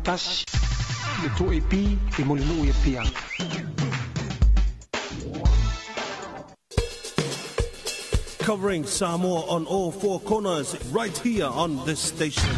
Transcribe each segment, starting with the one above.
tasi le 2AP e mo le nuu i Apia. Covering Samoa on all four corners right here on this station.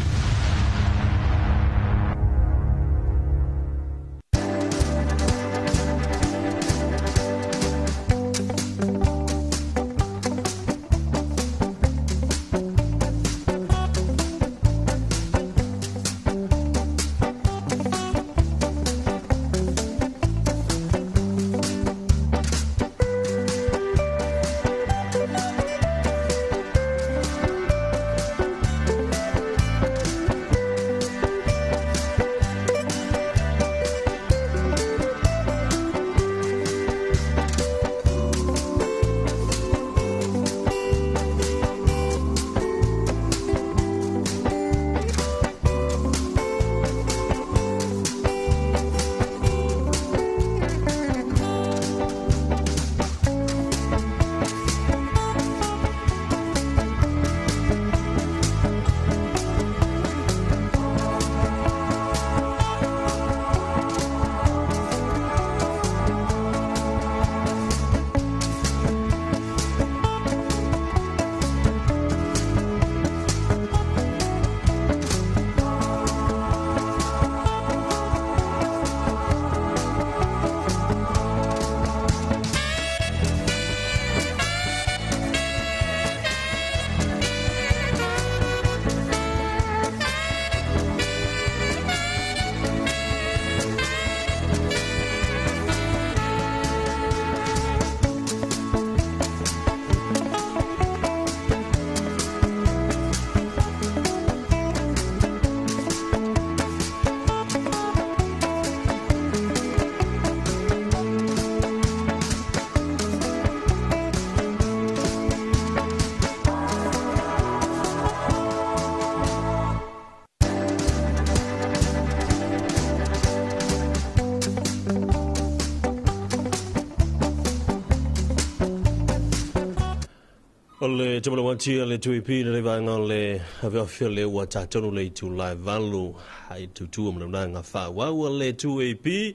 O le tamalawati a le 2AP le vaega o le afiafi o le ua tatonu le itula e 8 ai tutua ma launaga faaauau a le 2AP.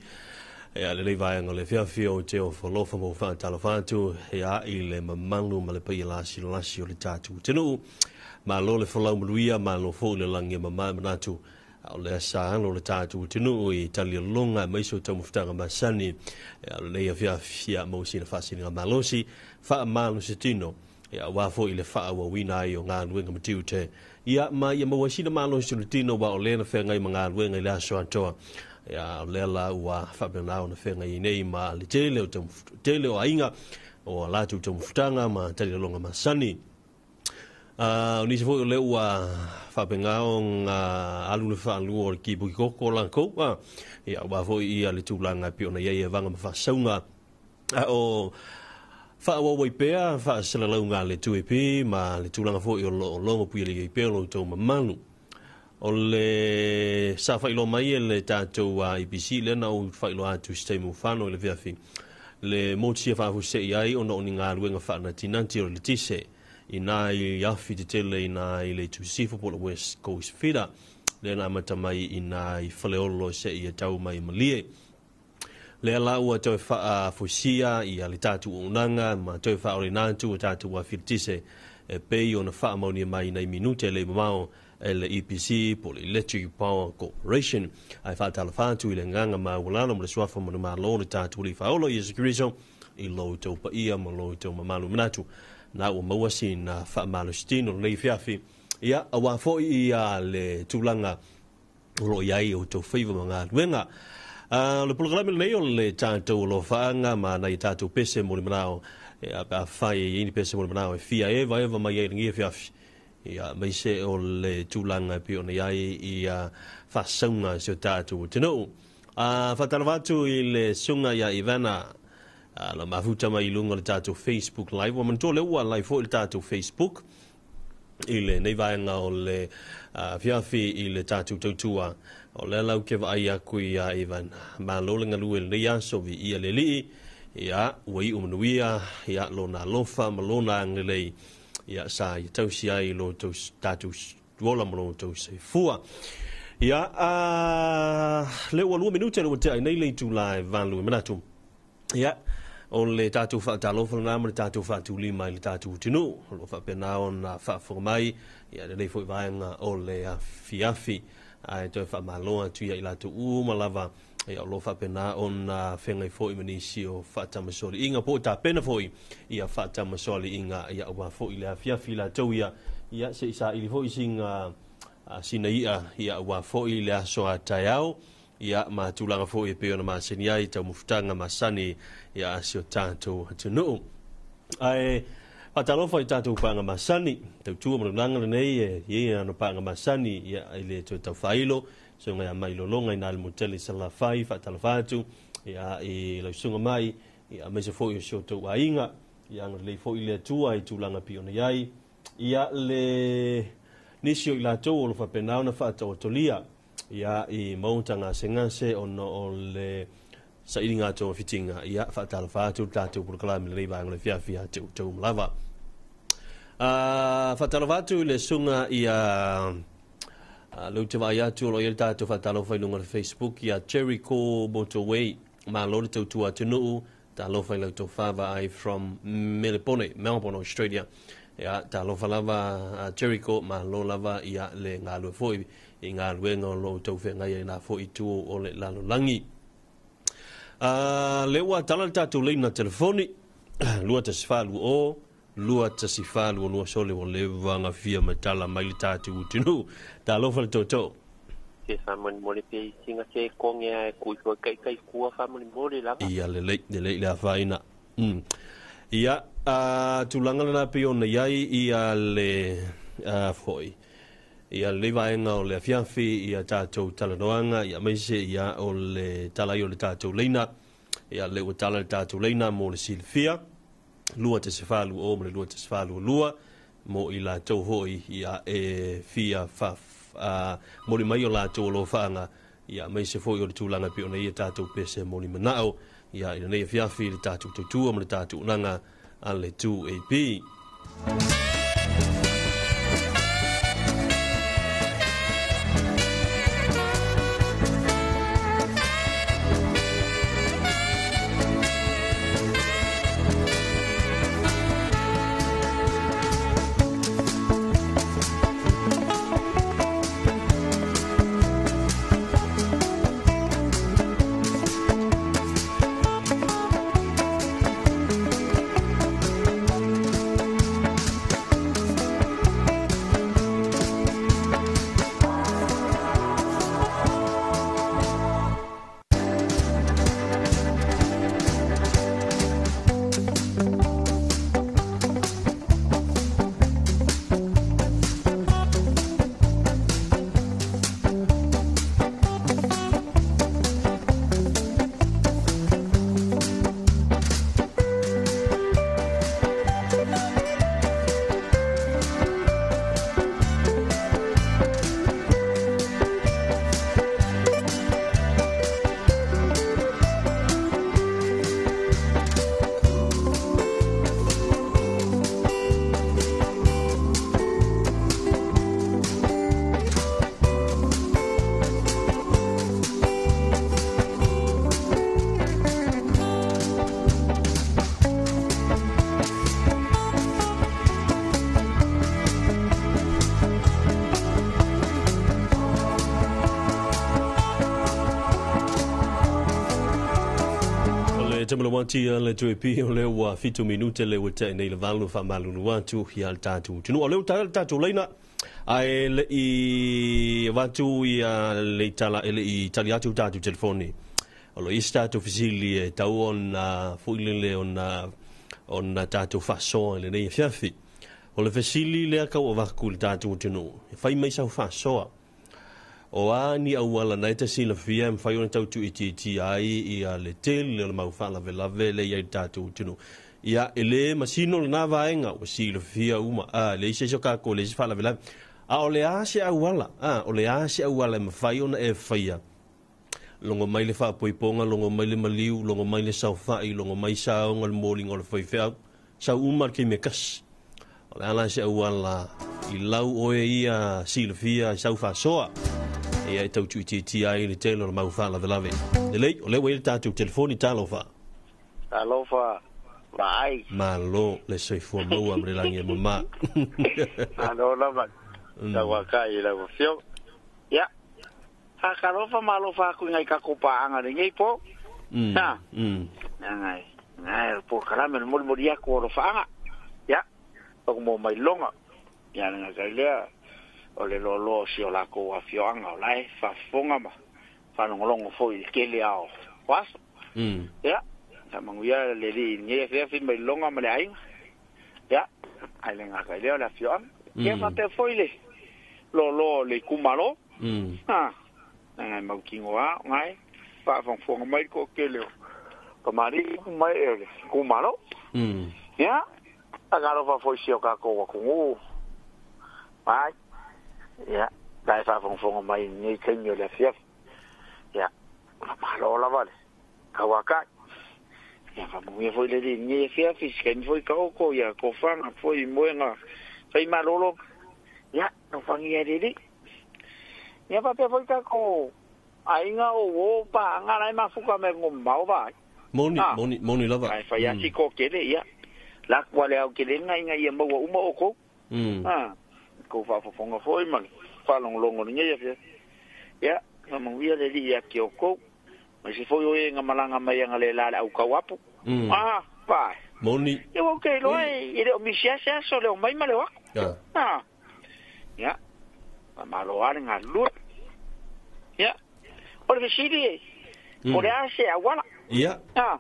Ia lenei vaega o le afiafi o te ofolofa mo faatalofa atu ia i le mamalu ma le paia lasilasi o le tatou atunuu. Malo le folau manuia, malo foi le lagi e mamae manatu. O lea sa alo le tatou atunuu i talialoga aemaise o taumafataga masani. Ia o lenei afiafi ia maua sina faasiliga malosi, faamalositino. Ia aua foi le faaauauina ai o galuega ma tiute. Ia ma ia maua sina malosi o le tino wa o lea na feagai ma galuega i le aso atoa. Ia o lea la ua faapena ona feagai nei ma le tele o tele o aiga o latou taumafataga ma talialoga masani. O nisi foi o lea ua faapena ona alu le faalua o le kipuki koko o lakou. Ia aua foi ia le tulaga e pei ona i ai e vaga ma faasauga. O faaauau ai pea faasalalauga a le 2AP ma le tulaga foi o lo o logo puialii ai pea o lo outou mamalu. O le sa faailoa mai e le tatou EPC lea na ou faailoa atu i se taimi ua fano i le afiafi le motusia faafuasei ai ona o ni galuega faanatinati o le letise i nai afi tetele i nai le itu sisifo po o le West Coast Feeder lea na amata mai i nai Faleolo seia tau mai i Malie. Lea la ua toe faafuasia ia le tatou auaunaga ma toe faaoleina atu o tatou afi letise e pei ona faamaonia mai nai minute e le i mamao e le EPC po o le Electric Power Corporation. Ae faatalofa atu i le agaga maualalo ma le suafa manumalo o le tatou Alii Faaola Iesu Keriso i lo outou paia ma lo outou mamalu manatu na ua maua sina faamalositino lenei afiafi. Ia, aua foi ia le tulaga o lo o i ai outou faiva ma galuega. O le polokalame lenei o le tatou alofaaga ma nai a tatou pese mo le manao, pe afai e i ai ni pese mo le manao e fia evaeva mai ai i lenei afiafi, ia, aemaise o le tulaga e pei ona i ai ia faasauga a si o tatou atunuu. Faatalofa atu i le susuga ia Ivana la mafuta mai i luga o le tatou Facebook Live. Ua manatua lea ua live foi le tatou Facebook i lenei vaega o le afiafi i le tatou tautua. O lea la ou te vaai atu ia Ivan. Malo le galue i lenei aso, viia le Alii. Ia, ua iu manuia, ia, lona alofa ma lona agalelei. Ia, sa ia tausi ai lo tou tatou ola ma lo tou soifua. Ia, Lea ua 2 minute le ua tea ai nei le itula e 8 e manatu. Ia, o le tatou faatalofa lena ma le tatou faatulima i le tatou atunuu o lo o faapena ona faafofoga mai ia lenei foi vaega o le afiafi. Ae toe faamalo atu ia i latou uma lava ia o lo o faapena ona feagai foi ma nisi o faatamasoaliiga po o tapena foi ia faatamasoaliiga ia aua foi le afiafi latou ia ia se i saili foi sina sina i'a ia aua foi le aso a taeao ia ma tulaga foi e pei ona masani ai taumafataga masani ia a si o tatou atunuu. Ae faatalofa i tatou paaga masani, tautua ma lulaga lenei e i ai ana paaga masani ia i le toe taufailo susuga ia Mailologa i na le motele i Salafai, faatalofa atu ia i lau susuga mai ia aemaise foi o si o outou aiga ia agalelei foi le Atua i tulaga pei ona i ai ia le nisi o i latou o lo o faapena ona faataotolia ia i maota gasegase ona o le sailiga togafitiga ia faatalofa atu le tatou polokalame lenei vaega o le afiafi ia te outou uma lava. Faatalofa atu i le susuga ia lea ou te vaai atu o lo o i ai le tatou faatalofa i luga o le Facebook ia Jericho Motorway. Malo le tautua atunuu, talofa i lau tofa vaai from Melbourne, Melbourne, Australia. Ia, talofa lava Jericho, malo lava ia le galue foi i galuega o lo o outou feagai ai la foi i tua o le lalolagi. Lea ua tala le tatou leina telefoni 21420 21422 sole ua leva ona fia matala mai le tatou atunuu. Talofa le tootoo. Se faamolemole pe i singa se konge a e kui foi kai kai kua faamolemole lava. Ia lelei, lelei le afaina. Ia, tulaga lena pei ona i ai ia le foi. Ia lenei vaega o le afiafi ia tatou talanoaga ia aemaise ia o le tala ai o le tatou leina. Ia lea ua tala le tatou leina mo le silafia 2.40 ma le 2.42 mo i latou foi ia e fia moli mai o latou alofaaga ia aemaise foi o le tulaga pei ona ia tatou pese moli manao ia i lenei afiafi le tatou tautua ma le tatou unaga a le 2AP. Tamalawati le 2AP o le ua 7 minute le ua tea nei le 8 faamalulu atu ia le tatou atunuu. O lea ua tala le tatou leina ae le i avatu ia le tala e le i tali atu tatou telefoni. O lo i se tatou fesili e tau ona foi lele ona tatou faasoa i lenei afiafi. O le fesili lea kau avaku i le tatou atunuu. E fai mai sau faasoa. O a ni auala na e te silafia e mafai ona tau tuuitiitia ai ia le tele o le mau faalavelave lea i ai le tatou atunuu. Ia, e le masino lena vaega ua silafia uma, leai se isi o tatou leai se faalavelave. A o le a se auala, o le a se auala e mafai ona e faia. Logo mai le faapoipoga, logo mai le maliu, logo mai le saofai, logo mai saoga le moliga o le faifeau, sau uma le taimi e kasi. O le ala se auala i lau oe ia silafia i sau faasoa. Ia e tau tuuitiitia ai le tele o le mau faalavelave. Lelei, o lea ua i ai le tatou telefoni, talofa. Talofa, vaai. Malo le soifua maua ma le lagi e mama. Malo lava, tauakai i lau afioga. Ia, faatalofa ma alofa atu i nai tatou paaga lenei po. Ha. Ngai, ngai o polokalame le molimoli atu o alofaaga. Ia, paku mo mai loga. Ia le gakai lea o le loaloa o si o lakou afioaga o la e faafofoga ma faalogologo foi i le tele lava o aso. Ia, faamanuia le Alii i lenei afiafi mai loga ma le aiga. Ia, ae le gata i lea o le afioaga. Ia faapea foi le loaloa o le itumalo. Ha, leaga e mautinoa o na e faafogafoga mai le toatele o tamalii ma ee o le itumalo. Ia, faatalofa foi i si o tatou atunuu. Ai, ia, la e faafogafoga mai i lenei taimi o le afiafi. Ia, faamalo lava le tauakai. Ia, faamanuia foi le Alii i lenei afiafi, se taimi foi taoto, ia tofaga foi i moega fai malolo. Ia, alofagia e le Alii. Ia, faapea foi tatou aiga o uo paaga la e mafuta mai atunuu mamao vaai. Moni, moni, moni lava. Ae fai lava si toatele, ia, la atu lava le aotelega ina ia maua uma outou. A, tou faafofoga foi ma le faalogologo i lenei afiafi. Ia, faamanuia le Alii ia te outou, aemaise foi o e na malaga mai analeila le au tauapu. A, vaai. Moni. Ia ua ou te iloa e le o misi lava se aso le omai ma le o atu. A, ia, faamalo lava le galulue. Ia, o le fesili e, o le a se auala? Ia. A,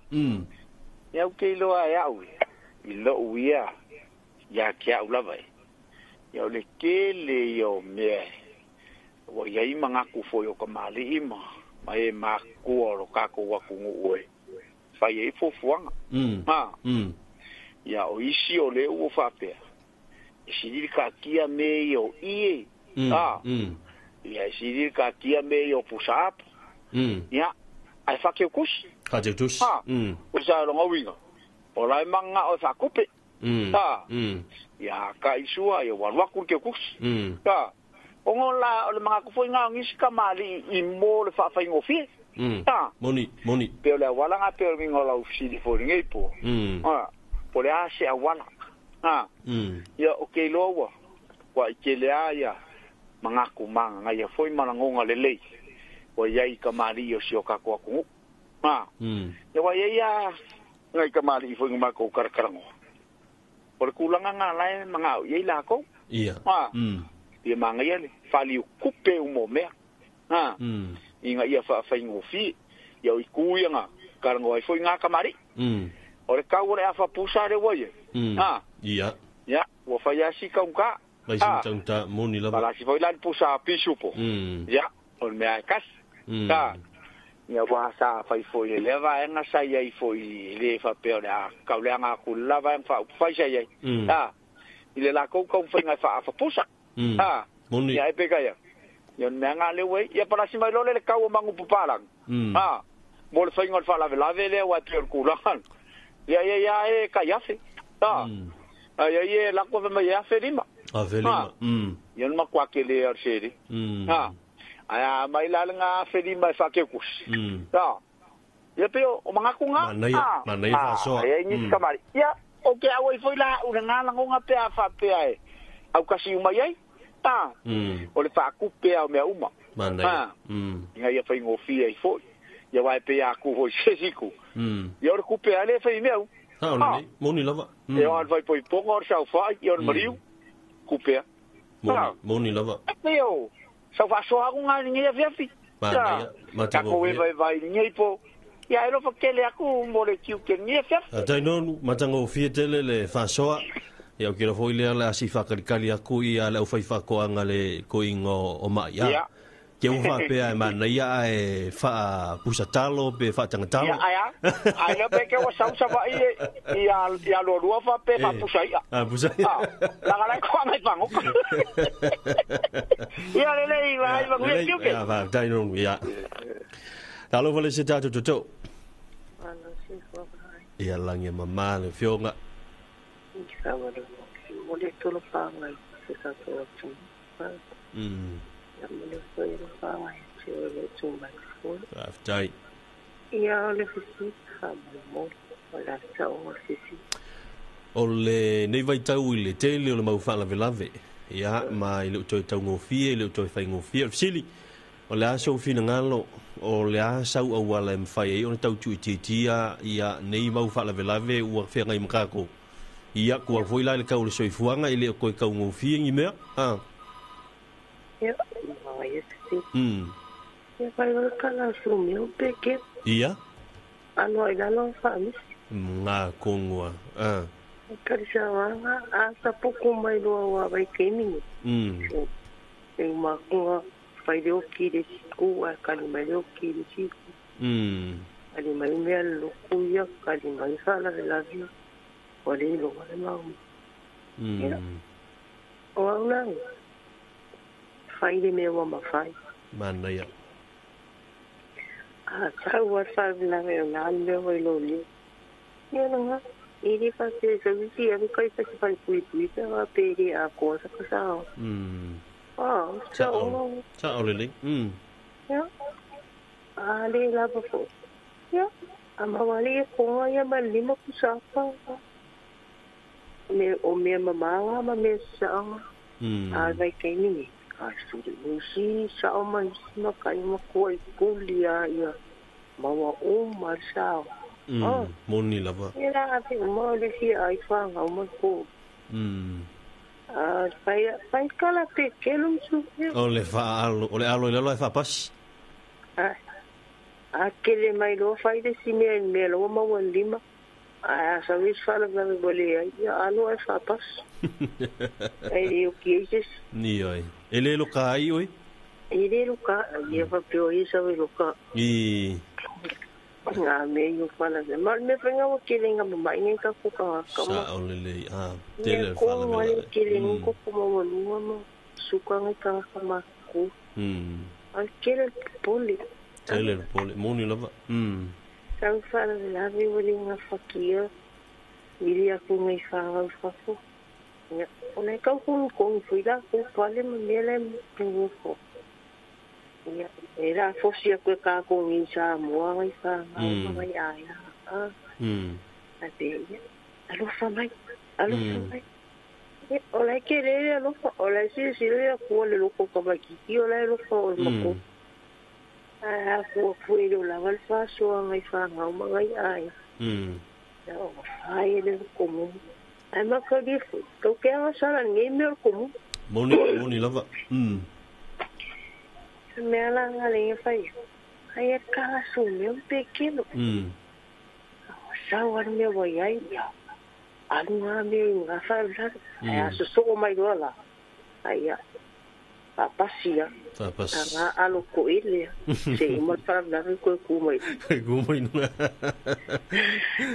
ia ou te iloa e au ia, i lou ia, ia te au lava e. Ia o le tele ia o mea ua i ai manatu foi o tamalii ma e matutua o lo tatou atunuu e fai ai fuafuaga. A, ia o isi o lea ua faapea, e sili le taatia mea ia o ie, a, ia e sili le taatia mea ia o pusaapu, ia, ae faateutusi. Faateutusi. A, o sa lona uiga, o la e mananao e faatupe. A, ia kai sua, ia ua alu atu le teutusi. A, ona la o le manatu foi na o nisi tamalii i mo le faafaigofie. A, Moni, moni. pe o le auala na pe o le uiga o lau fesili foi i lenei po. A, po o le a se auala. A, ia o ke iloa ua ua i tele lava ia manatu magagaia foi ma lagona lelei ua i ai i tamalii o si o tatou atunuu. A, ia ua i ai lava nai tamalii foi na matou talatalanoa, o le tulaga na la e manao i ai lakou. Ia. A, ia magaia le faaliu tupe uma o mea. A, ina ia faafaigofie. Ia o itu ia na talanoa ai foi na tamalii. O le tau o le afa pusa lea ua i ai. A, Ia. ia, ua fai lava si taugata. Fai si taugata, moni lava. Palasi foi la le pusa pisupo. Ia, o le mea e kasi. A, ia ua sa fai foi e lea vaega sa i ai foi e le faapea o le a tauleaga atu i le la vaega faaupufai sa i ai. A, i le latou taumafaiga e faaafapusa. A, Moni. ia e peitai atu, ia o le mea lena lea ua i ai. Ia palasi mai loa lea le tau o manu papalangi. A, mo le faiga o le faalavelave lea aua e pei o le tulaga lena. Ia ia ia e tai afe. A, a ia ia e lako fai mai e 1,500. 1,500. Ia o le matua tele o le seleni. A, ae a aumai la lena 1,500 e faateutusi. A, ia pei o manatu na. Manaia, manaia faasoa. A, e i ai nisi tamalii. Ia, ou te auai foi la au i lena lagona pe a faapea e aukasi uma i ai. A, o le faatupe lava o mea uma. Manaia. A, ina ia faigofie ai foi. Ia aua e pei a tu foi se isi itu. Ia o le tupe lava lea e fai i mea uma. A, o lenei, moni lava. E o le faaipoipoga, o le saofai, ia o le maliu, tupe lava. Moni, moni lava. E pei o sau faasoa atu na i lenei afiafi. Manaia, Tatou e matagofie. vaivai i lenei po. Ia e alofa tele atu mo le tiute i lenei afiafi. A tainonu, matagofie tele le faasoa. Ia o kela foi lea le a si faakalikali atu ia le aufai faatoaga le toeaina o Maia. Ia. Ke ua faapea e manaia ae faapusatalo pe faatagatalo. Ia, ae a? Ae lea pe ke ua sau Savaii e ia ia lualua faapea faapusa i'a. Ah, pusa i'a. Ah, laga la e koaga i fagota. Ia lelei vaai manuia Lelei, tiute. ia, faafetai nonu, ia. Talofa le se tatou toto. Malo soifua vaai. Ia lagi e mama le afioga. I sa malo mo le tolo whangai se tatou atunuu. Ia mo le foi le whaanga e te o le tū mai foi. Faafetai. Ia o le fesili faamolemole o le a sao o le fesili. O lenei vaitau i le tele o le mau faalavelave, ia, ma e le o toe taugofie, e le o toe faigofie. O le fesili, o le a sou finagalo, o le a sau auala e mafai ai ona tau tuuitiitia ia nei mau faalavelave ua feagai ma tatou. Ia, kua foi la i le tau o le soifuaga, e le o toe taugofie ni mea. Ah. Ia, ma ia fesili. Ia, fai o le kala su mea pe ke. Ia. Alo ai lalo faamisi. Ngā kongua. Ah. Kalisawanga a sa poko mai loa wa vai kemi. E uma fai le oki le siku a kali mai le oki le siku. Kali mai mea loku ia kali mai faalavelave. Ua le iloga le mau. Ia. O au la. Fai le mea ua mafai. Manaia. A sau a faalavelave o na le mea ua i lou lima. Ia laga. E le faapea e sauisi alu kai fasi falepuipui pe a pe le atoa sa ka sao. Ah, Sao. Sao lelei. Ia. A le lava foi. Ia. A mawali e konga ia ma lima kusapa. Me o mea mamanga ma mea saanga. A vai kaini. A suri musi sao ma isi ma kai ma kua i kulia ia. Maua o ma sao. Moni lava. Ia la ave uma o le fia ai whanga uma ko. A fai kala pe kelu su. O le whaalo, o le alo i lalo e whapasi. A kele mai loa fai le si mea i mea loa maua lima. A sa wis whala vave wale ai. Ia alo e whapasi. Ai le o ki eises. Ni oi. E le loka ai oi? E le loka. Ia whapeo i sa we loka. I. Ngā mea i o whala. Ma me whainga wa kele ngā mamai ngai ka kuka kama. Sa o lele. A, tele Ia ko whala wale mea. kele ngai koko mawalua ma suka ngai ka kama ku. A kele pole. Tele pole. Moni lava. Sau whala lawe wale ngā whakia. Wili aku ngai whangau whafo. Ia, o nei kau kongi kongi fui la ku pale ma mea lai puufo. Ia, e la fosi aku e kā kongi sa mua ngai whangau ma ngai aia. A te ia, alofa mai, alofa mai. Ia, o lai ke lele alofa, o lai sile sile aku o le loko ka makiki, o lai alofa o le mako. A aku aku e leo lava le whasoa ngai whangau ma ngai aia. Ia, o whai e le komu. Ai makali fui, kau ke anga sala ngai mea o le komu. Moni, moni lava. Mea la ngā lenga whai. Ai e kala su mea mpe kelo. Sau aru mea wai ai ia. Alu ngā mea i ngā whaelare. Ai a sosoo mai loa la. Ai ia. Papasi ia. Papasi. A ngā alo ko ele ia. Se uma le whaelare koe ku mai. Ku mai nunga.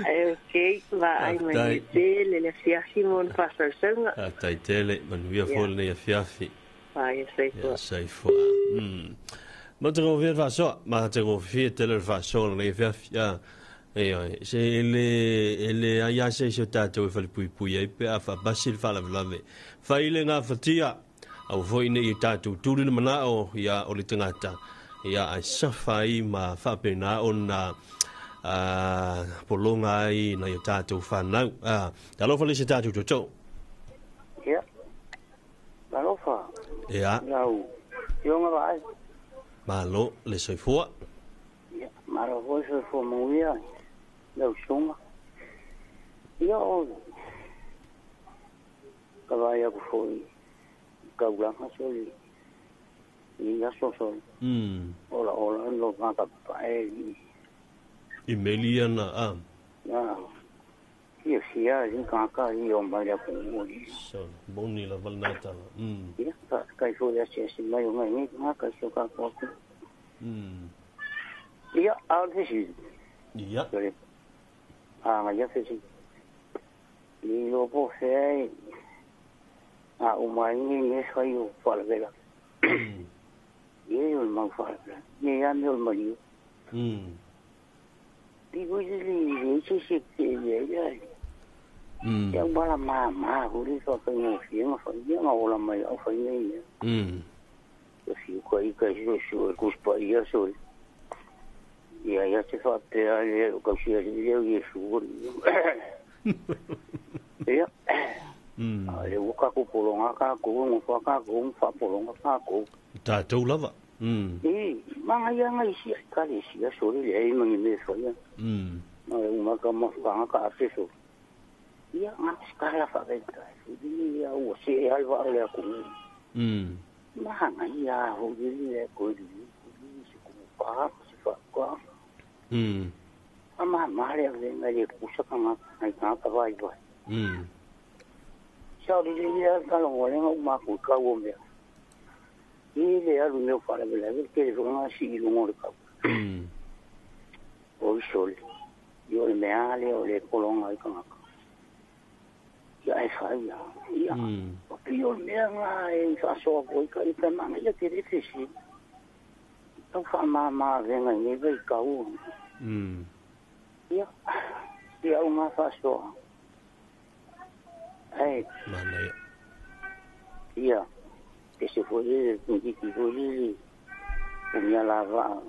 Ai okei, va ai mai tele le fiafi mo le whasausauga. A tai tele, manuia fole nei a fiafi. Ai, saifua. Ia, saifua. Ma te ngofia le whasoa. Ma te ngofia tele le whasoa nei fiafi. E oi, se ele ai a se se tātou e whalepuipui ai pe a whapasi le whalavelave. Whaile ngā whatia, au foi nei i tātou tūru na manao ia o le tangata. Ia ai sawhai ma whapena o na polonga ai na i tātou whanau. Talofa le se tātou toto. Ia. Talofa. Ia. Lau. Ionga vai. Malo le soifua. Ia, malo foi soifua manuia. Lau sunga. Ia o. Ka vai aku foi. Ka ulanga soli. Ia so soli. Ola ola lo ngaka pae. I melia na a. Na. Ia sia i kaka i o mai aku mo. So, moni la valnata. Ia ka kai so ia sia si mai o ngai ngai ngaka so ka ko. Ia al fisi. Ia. A ngai ia fisi. I lo po fe a o mai ni ne sai o falavela. Ia o mau falavela. Ia ia o mai. Digo li si si ia ia. Ia bala ma ma huri so ka ngo fi ngo fa ia ngo la mai o fa ni. Fiu ka i ka su e kuspa ia so. Ia ia te whapea le o kausia le o Iesu. Ia. Le ua kako polonga kako, ngo kako, whapolonga kako. Tātou lava. E, manga ia ngai sia kale sia so le ai mangi me fa ia. Ma uma ka mafanga ka ape so. Ia nga skala fa ve ta. Ni ia o se alva le ku. Manga ia ho ni le ko ni se ku pa se fa ko. Ama ma le ngai le ku sa ka ngai ka ka vai vai. Sa le ia ka lo le ma ku ka o me. I le alu meu wharawela, ke le whanga si i lungo le kau. O i sole, i o le mea le o le polonga i kangaka. Ia e whai ia. Ia, o pi o le mea ngā e whasoa ko i ka i ka manga ia te refe si. Tau whamama venga i neva i kau. Ia, ia o ngā whasoa. Ai. Mana ia. Ia. Ke se foi le ki foi le o mea lava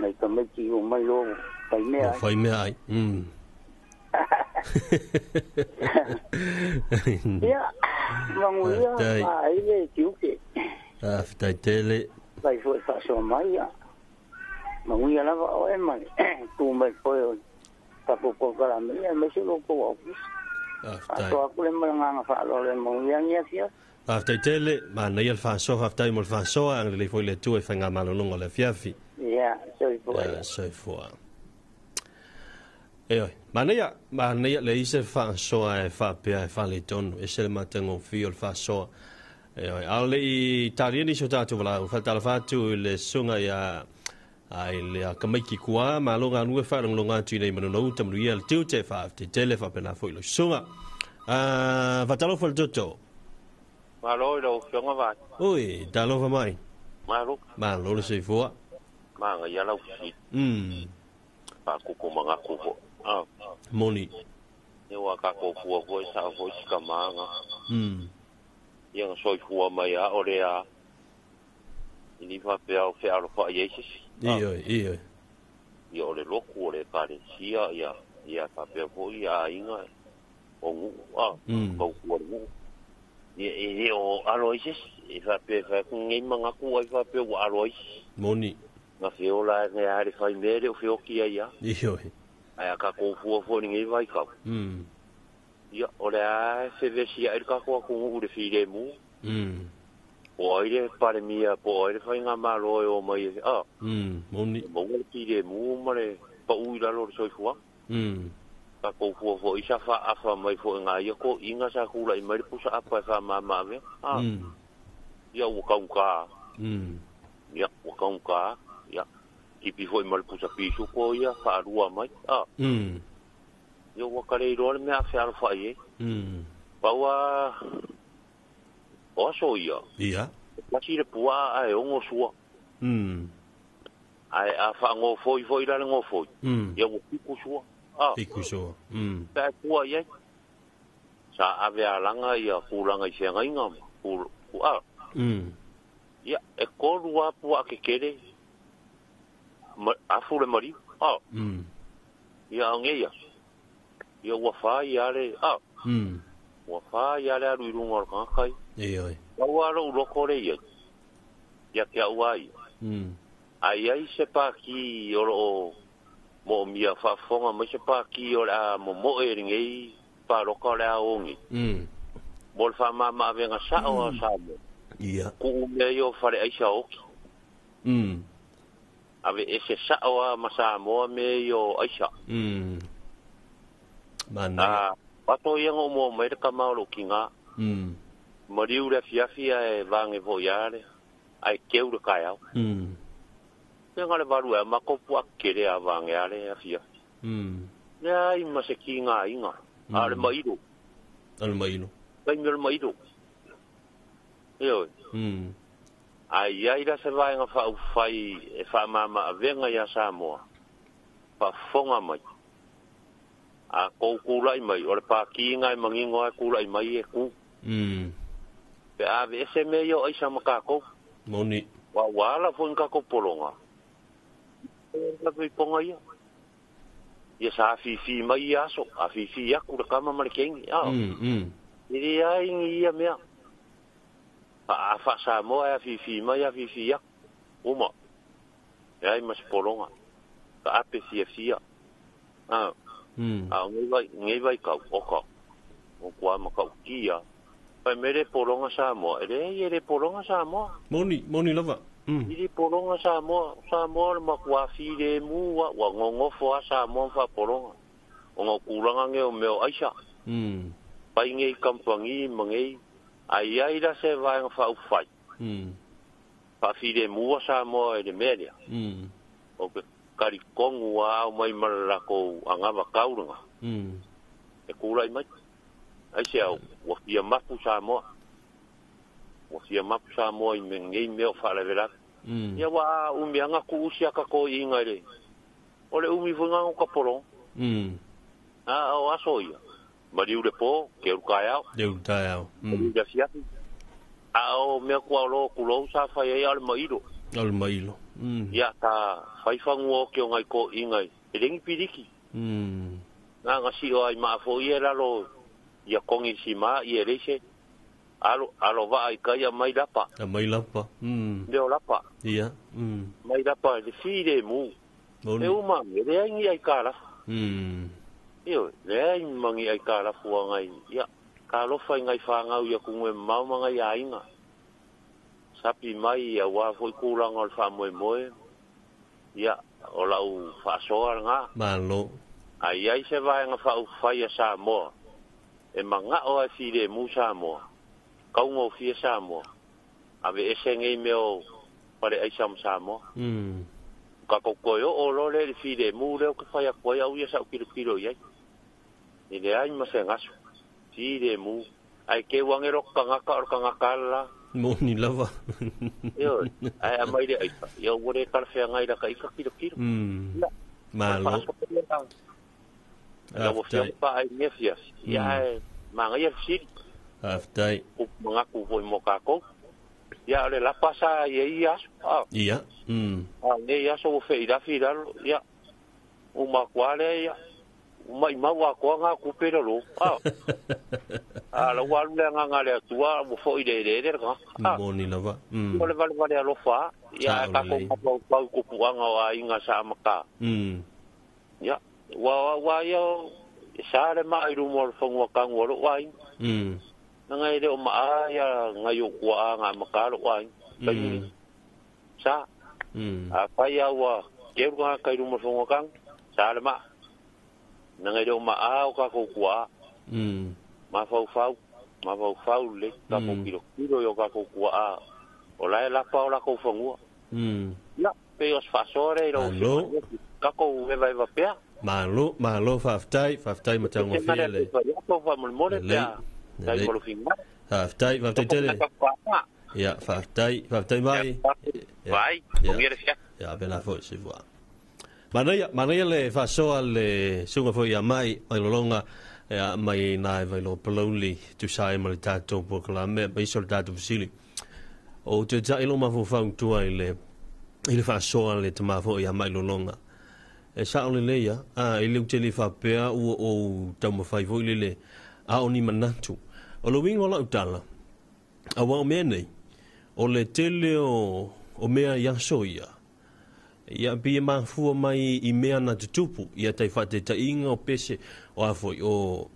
mai ka mai ki o mai lo fai mea fai mea ai. Ia mangu ia ai le tiuke. Ah, tai tele. Vai foi faso mai ia. Mangu ia lava o e mai tu mai foi o ka ko kala me ia me se lo ko o. Ah, tai. To aku le manga fa lo le mangu ia ia fia. After tele, ma nei al faso, after mo faso, ang le foi le tu e fanga malolongo le fiafi. Ia, soifua. Soifua. E oi, ma nei le ise faso e fa pea e fa le tonu, e se le matango fi o le faso. E oi, ale i tarieni so tatu vala, fa tala fatu le sunga ia ai le kamaiki kua, ma longa nue fa longa tu nei manu tamu ia le tiu te fa te tele fa pena foi le sunga. Ah, va talo fo le toto. Malo i lau fionga vai. Oi, talofa mai. Malo. Malo le soifua. Manga ia lau si. Pa kuku manga kuku. Ah. Moni. E wa ka ko fua foi sa foi sika manga. Ia nga soifua mai a ore a. Ini fa pe au fe alo fa Yesus. Io, io. Ia ore loku ore kare sia ia ia ka pe foi a inga o ngu a kau kua ngu. E o aloises, e fa pe fa ngai manga ku ai fa pe o alois. Moni. Nga feola ngai are fai mere o feoki ai ia. Io. Ai ka ko fua fo ni ngai vai kau. Ia ore a fe vesi ai ka ko ku u le file mu. O ai le pare mia po ai le fai nga malo e o mai a. Moni. Mo le file mu ma le pa u ila lo soifua. Ka ko fua fo isa fa afa mai fo nga ia ko inga sa kula i mai pusa apa fa mama ve. Ah. Ia o ka ka. Ia o ka ka. Ia ki pi fo i mai pusa pisu ko ia fa rua mai. Ah. Ia o ka le ro me afa al fa ie. Paua o so ia. Ia. La si le pua ai ongo sua. Ai a fa ngo foi foi la ngo foi. Ia o ku sua. Ah. Fiku so. Pa kua ia. Sa ave alanga ia kulanga i senga inga ku a. Ia e koru a pua ke kere. Ma afu le mari. Ah. Ia nge ia. Ia ua fa ia le a. Ua fa ia le aru i runga o ka kai. E oi. Ua ro loko le ia. Ia ke au ai. Ai ai se pa ki o lo mo mia faafofoga mai se paki o le a momoe i lenei paloka o le a ogi. Mo le faamamaavega sa'o a Samoa. Ia. Ku'u mea ia o faleaisa oki. Ave ese sa'o a ma Samoa mea ia o aisa. Mana. Pato ia ngo mo mai le kama o lou kiga. Maliu le afiafi ae vage fo'i a le ae keu le kaeao. Nga le valu e makopu a kere a vange a le afia. Le ai ma se ki ngā inga. A le mairo. A le mairo. Kai me le mairo. E oi. Ai ai la se vaenga fa ufai e fa mama a venga ia Samoa. Fa fonga mai. A kou kulai mai. O le pā ki ngā e mangingo a kulai mai e ku. Pe ave ese me yo aisa makako. Moni. Wa ua ala foi kako polonga. La foi ponga ia. Ia sa afifi mai ia aso, afifi aku le kama ma le kengi. E le ai ngi ia mea. A fa Samoa e afifi mai afifi aku. Uma. E ai mas polonga. Ka ape fia fia. A ngai vai kau oka. O kua ma kau kia. Pai mere polonga Samoa. E le le polonga Samoa. Moni lava. I polonga Samoa, Samoa le makua file mua, wa ngongofo a Samoa fa polonga. O ngau kulanga nge o meo aisa. Pai ngei kampangi mangei. Ai ai la se vaenga fa ufai. Fa file mua Samoa e le mea. O ke kari kongu a au mai mararako angawa kauranga. E kura i mai. Ai se au, ua fia mapu Samoa. Ua fia mapu Samoa i me ngei meo whaalavelave. Ia wa umianga ku usi aka ko inga le. O le umi fue ka polonga. A o aso ia. Mariu le po, ke uru kai au. Ke uru kai au. Mariu le fiafi. A o mea kua lo kulou sa whai ai ale mailo. Ale mailo. Ia ta whaiwhangua o ke o ngai ko inga i. E lengi piriki. Ngā ngā sio ai maafo ia lalo ia kongi si maa i e leise. Alo waa i kai a mai lapa. A mai lapa. Leo lapa. Ia. Mai lapa le file mu. E uma, e lea ngi ai ka lafa. Io, lea i mangi ai ka lafu a ngai. Ia, ka lofa i ngai whangau ia kungwe mau mangai a inga. Sapi mai ia wā foi kūlanga o le wha moe. Ia, o lau whaasoa ngā. Malo. Ai ai se vaenga wha uwhai a Samoa. E manga o ai file mu Samoa. Kaunga o fia Samoa. Ave ese ngei meo pare ai sam Samoa. Ka kokoio o lo le file mu leo ke whai a koe au ia sa kilo kilo iai. I le ai ma se ngasu. File mu. Ai ke wangero kangaka o kangaka la. Moni lava. Io, ai amai le aisa. Ia ua kalawhea ngai la ka ika kilo kilo. Malo. Ia ua fia pa ai mea fia. Ia ai manga ia siri. Aftai. Mangaku foi mo kākou. Ia o le lapa sa ia ia aso. Ia. Nei aso ua whei rafi lalo. Ia. Uma kuale ia. Uma i mau a koa ngā kupe lalo. A la ua alu le ngā le atua ua foi le le le ngā. Moni lava. O le vale vale alofa. Ia kākou kapau pau kupuanga o a inga sa maka. Ia. Wa ia sa le mai rumo le whangua kangua lo wa inga. Ngai le o maa ia ngai o kua a ngā makaro wa inga. Sa. A pai au a keru ngā kai rumo le whangua kangua. Sa le maa. Ngai le o maa o kākou kua a. Ma fau le kākou kilo kilo i o kākou kua a. O lae lapa o lākou whangua. Ia, pe o sfasore i lau kākou eva eva pea. Malo, whaftai matango fia le. Whaftai tele. Ia, whaftai mai. Vai, Ia, pena foi, se fua. Manaia le whasoa le sunga foi a mai, mai lolonga, ia mai nai vai lo palauli, tu sai ma le tātou po ka la mea, mai so le tātou fisili. O te tai lo mafofau tua i le whasoa le tamafo ia mai lolonga. E sao le leia, a i le utele whapea ua o taumawhai foi lele, a o ni manatu. O lo wingo lau tala, a wao mea nei, o le tele o mea ia so ia, ia pia mafua mai i mea na tutupu, ia tai whate ta inga o pese, o a foi, o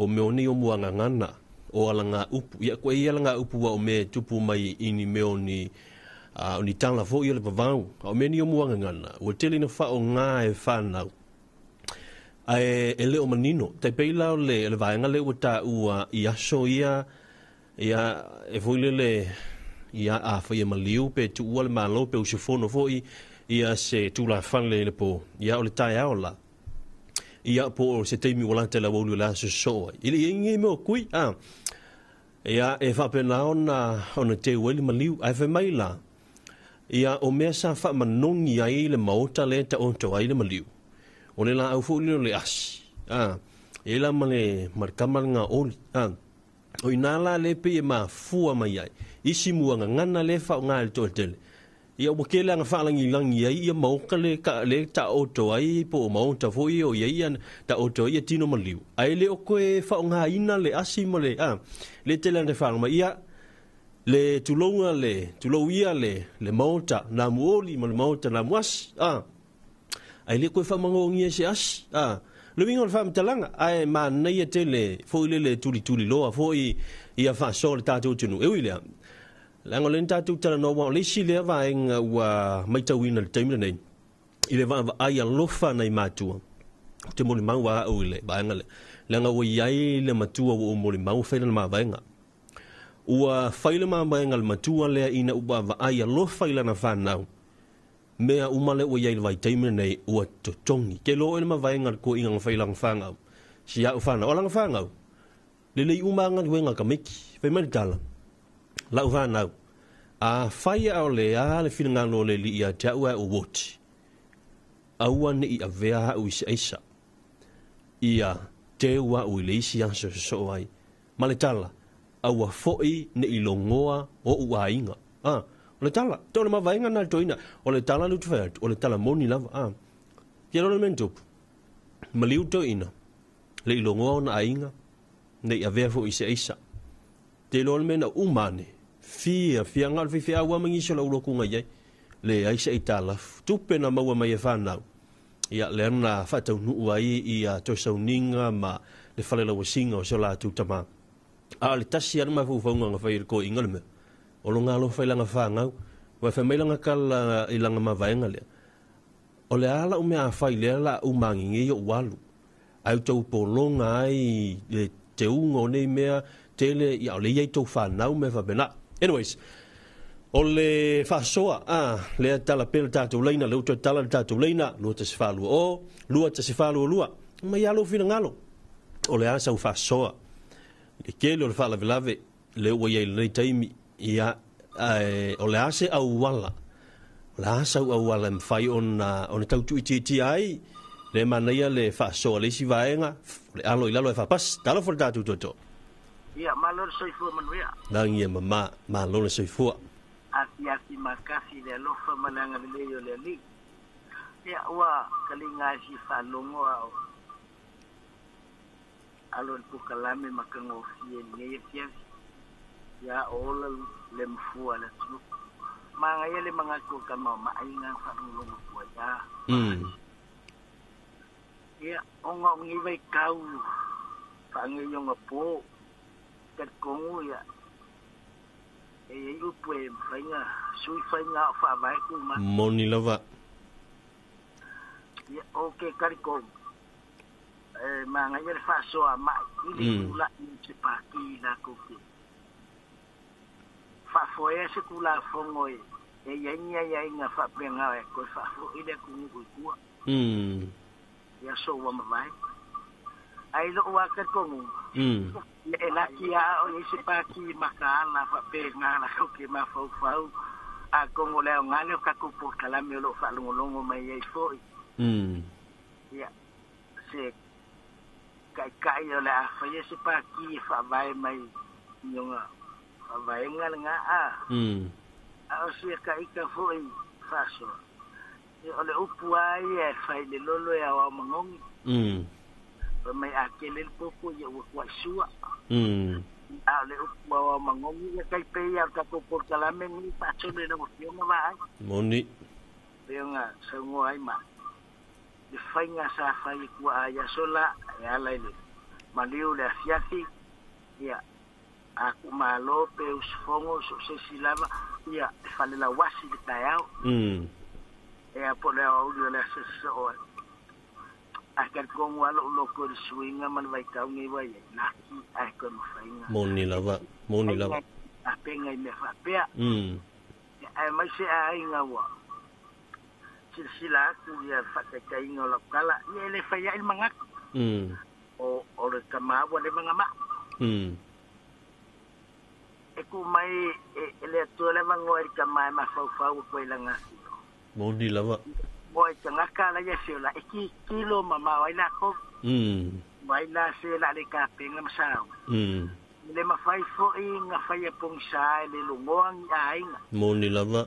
meo ni o muanga ngana, o ala ngā upu, ia koe ia ala ngā upu wa o mea tupu mai i ni meo ni, o ni tala fo ia le pavau, o mea ni o muanga ngana, ua tele na wha o ngā e whanau, a e leo manino, tai peila o le vaenga le ua tā ua i aso ia, ia e foi lele, ia a whai e maliu pe tu ua le malo pe usifono foi, ia se tūla whanle le po, ia o le tai ao la, ia po o se teimi o lante la waulu la se soa. Ile ia nge meo kui, a, ia e whapena ona te ueli maliu, ai whai mai la, ia o mea sa wha manongi ai le maota le ta onto ai le maliu. O le la au fo le asi. A, e la ma le markama ngā oli. A, O ina la le pe e mafua mai ai. Isi mua ngana le fa o le toatele. Ia ua kele anga faalangilangi ai ia maoka le ka le ta oto ai po o maota foi o ia ia ta oto ia tino maliu. Ai le o koe faongaina le asi ma le a le tele anga faanga ia le tulonga le tulou ia le maota na muoli ma le maota na muasi a ai le koe faamangongia se asi a le wingo le faamatalaga ae manaia tele foi le tulituli loa foi ia faasoa le tatou tunu e ui lea Leaga o le tatou talanoa o le isi lea vaega ua maitauina le taimi lenei i le vaavaai alofa nai matua o te molimau a'u i le vaega lea leaga ua i ai le matua ua ou molimau fai lana mavaega ua fai le mavaega le matua lea ina ua vaavaai alofa i lana fanau mea uma le ua i ai le vaitaimi lenei ua totogi ke lo e le mavaega le koiga na fai lana fanau si a'u fanau o lana fanau lelei uma galuega ka meki fai mai le tala lau fanau a fai a o le a le finagalo o le alii ia te a'u ae ou oti aua ne'i avea a'u i se aisa ia teu a'u i le isi aso e sosoo ai ma le tala aua fo'i ne'i logoa o'u aiga a o le tala te o le mavaega na le toeaina o le tala le utu fai atu o le tala moni lava a ia lo le mea na tupu maliu toeaina le i logoa ona aiga ne'i avea fo'i i se aisa te loa le mea na uma ane fia fia nga o le faifeau a ma nisi o le aulokuga i ai le ai se aitalafu tupe na maua mai e fanau ia lea na faataunuu ai ia toesauniga ma le falelauasiga o se o latou tamā a o le tasi a le mafaufauga na fai e le koiga le mea o loga alofa i laga fagau ua fai mai laga kala i laga mavaega lea o le a la'u mea afai lea la umagigei o'u alu ai tou pologa ai le teuga o nei mea tele ia o le ia i tou fanau mea faapena. Anyways, o le faasoa a lea tala pea le tatou laina le uto tala le tatou laina 2140 2142 mai alo finagalo o le a sau faasoa le kele o le faalavelave le ua iai lenei taimi ia o le a se auala o le a sau auala e mafai ona tautuitiitia ai le manaia le faasoa le isi vaega o le alo i lalo e faapasi talofa le tatou toto. Ia malo le soifua manuia. Lagi e mama malo le soifua. Ati ati makasi le alofa ma le agalelei o le alii. Ia ua kaliga ai si faalogo a o alo le pukalame ma kagofie lenei afiafi. Ia o ola le mafua le atunuu. Magaia le manatu o tama o maaiga faalogologo tua ia. Ia ona o lenei vaitau faagei po talikongu ia e iai upu e mafaiga sui faiga o faavae tumau. Moni lava. Ia o ke talikongu e magaia le faasoa ma'i i le tula'i se paki latou te faafoea se tulafono e iai ni aiaiga faapega e toe faafo'i le atunuu i tua. Ia so ua mavae. Ai lo'u a talitonu e laki a o iai se paki makaala faapega latou te mafaufau atonu o le aoga lea o tatou polokalame o lo'o faalogologo mai ai fo'i. Ia se ta'ita'i o le a faia se paki e faavae mai i ona faavaega lena a. A o sia ta'ita fo'i faasoa ia o le upu a ia e fai le lolo e aoao magogi. Fai mai a kele le popo ia ua tuaisua. A o le upu aoao magogi ia taipei ia o le tatou polokalame lenei faasolo i lau afioga vaai. Moni. Pei ona saunoa ai ma le faiga sa fai e tuaa ia sola e ala i le maliu le afiafi ia a tuumalo pe usufono so o se isi lava ia e falelauasi le taeao. Ea po o le aoauli o le aso sosoo ai. A talitonu lava lo'u loto i le suiga ma le vaitau nei ua iai laki ae toe mafaiga. Moni lava, moni lava. Tapena i mea faapea. Ae mai se aiga ua silasila atu ia le faataitaiga o lau tala ia e le fai ai le manatu. O le tamā ua leva na maa. E tuu mai e le Atua le avanoa i le tamā e mafaufau atu ai lana afio. Moni lava. Mo e tagata ala ia feola e tilotilo mamao ai lakou. Ua ai la se la le tapena ma sauni. Le mafai fo'i gafaia pogisā e le logoa gi aiga. Moni lava.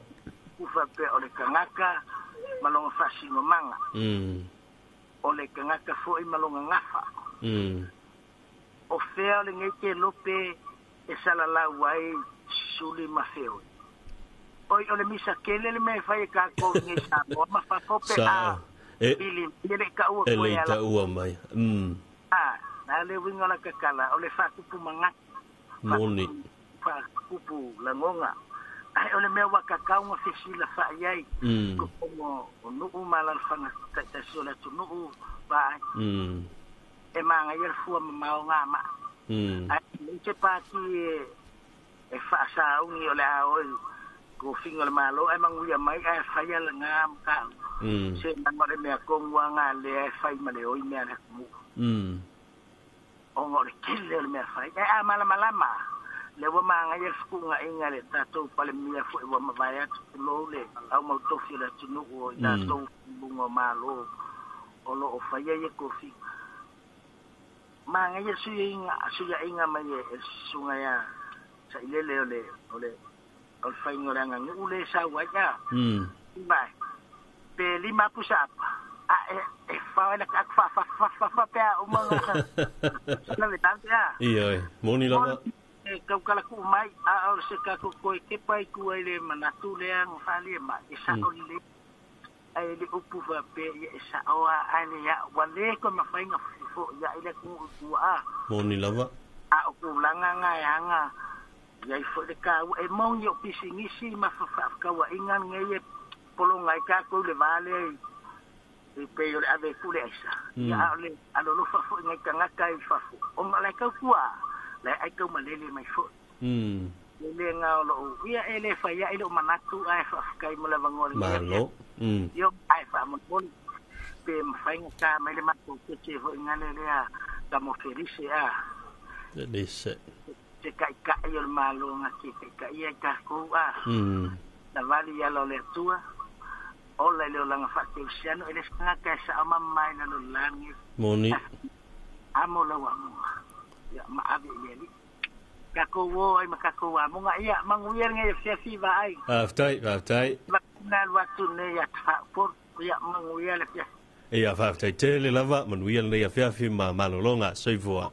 U faapea o le tagata ma loga faasigomaga. O le tagata fo'i ma loga gafa. O fea o legei kelope e salalau ai suli ma feoi. Oi o le misa kele le mea e fai e kākou nei Samoa ma fafo pe a pili e le taua E koe le ala. Taua mai. A, na le uiga o la kakala o le faatupu magati. Moni. Faatupu lagoga. Ae o le mea ua kakau ga fesila faaiai. Kopogo o nuu ma alalafaga taitasi o le atunuu vaai. E magaia le fua mamao gamaa. Ae leai se pati e faasāugi o le a oe kofiga o le malo ae maguia mai ae faia lagā ma kau. Se laga o le mea kogu aga lea e fai ma le oi mea le atunuu. Ona o le tele o le mea fai. Ae a malamalama le ua magaia le fetuugaʻiga le tatou palemia fo'i ua mavae atu tulou le aumautofi o le atunuu o i tatou luga o malo o loo faia ia kofiga. Magaia le suiaʻiga mai e susuga ia saʻilele o le o le o le faiga o le aganuu le sau ai a. Vai. Pe lima pusa apa. A e fa le ka fa fa fa fa fa pe a uma nga. La le tante a. Ia, moni lava. E kau kala ku mai a o se ka ko koe ke pai ku ai le manatu le ang fa le ma e sa o le ai le upu fa pe e sa o a ai le ya wa le ko ma fa inga fo ya ile ku ku a. Moni lava. A o ku langa nga ya nga ia i fo le ka e mong yo pisingisi ma fa fa ka wa inga nge e polonga i ka ko le vale i pe o le ave ku le aisa. Ia o le alo lo fa fo ngai ka ngaka i fa fo. O nga le ka kua le ai ka malele mai fo. Le nga o lo ia e le fa ia i lo manatu ai fa kai mo le vangole. Malo. Yo ai fa mo mo pe ma fa nga ka mai le ma ko ke fo nga le le a ka mo felice a. Le se. Se kai kai o le malo nga ke kai kai ia ka ko a. Na vali ia lo le tua. Ola le olanga fa ke usiano ele nga ka sa ama mai na lo langi. Moni. Amo la wa mo. Ya ma ave le li. Ka ko wo ai ma ka ko wa mo nga ia manguia nge fia fi va ai. Aftai, aftai. Na wa tu ne ya fa por ia manguia le fia. Ia fa aftai tele lava manuia le ia fia fi ma malolonga soifua.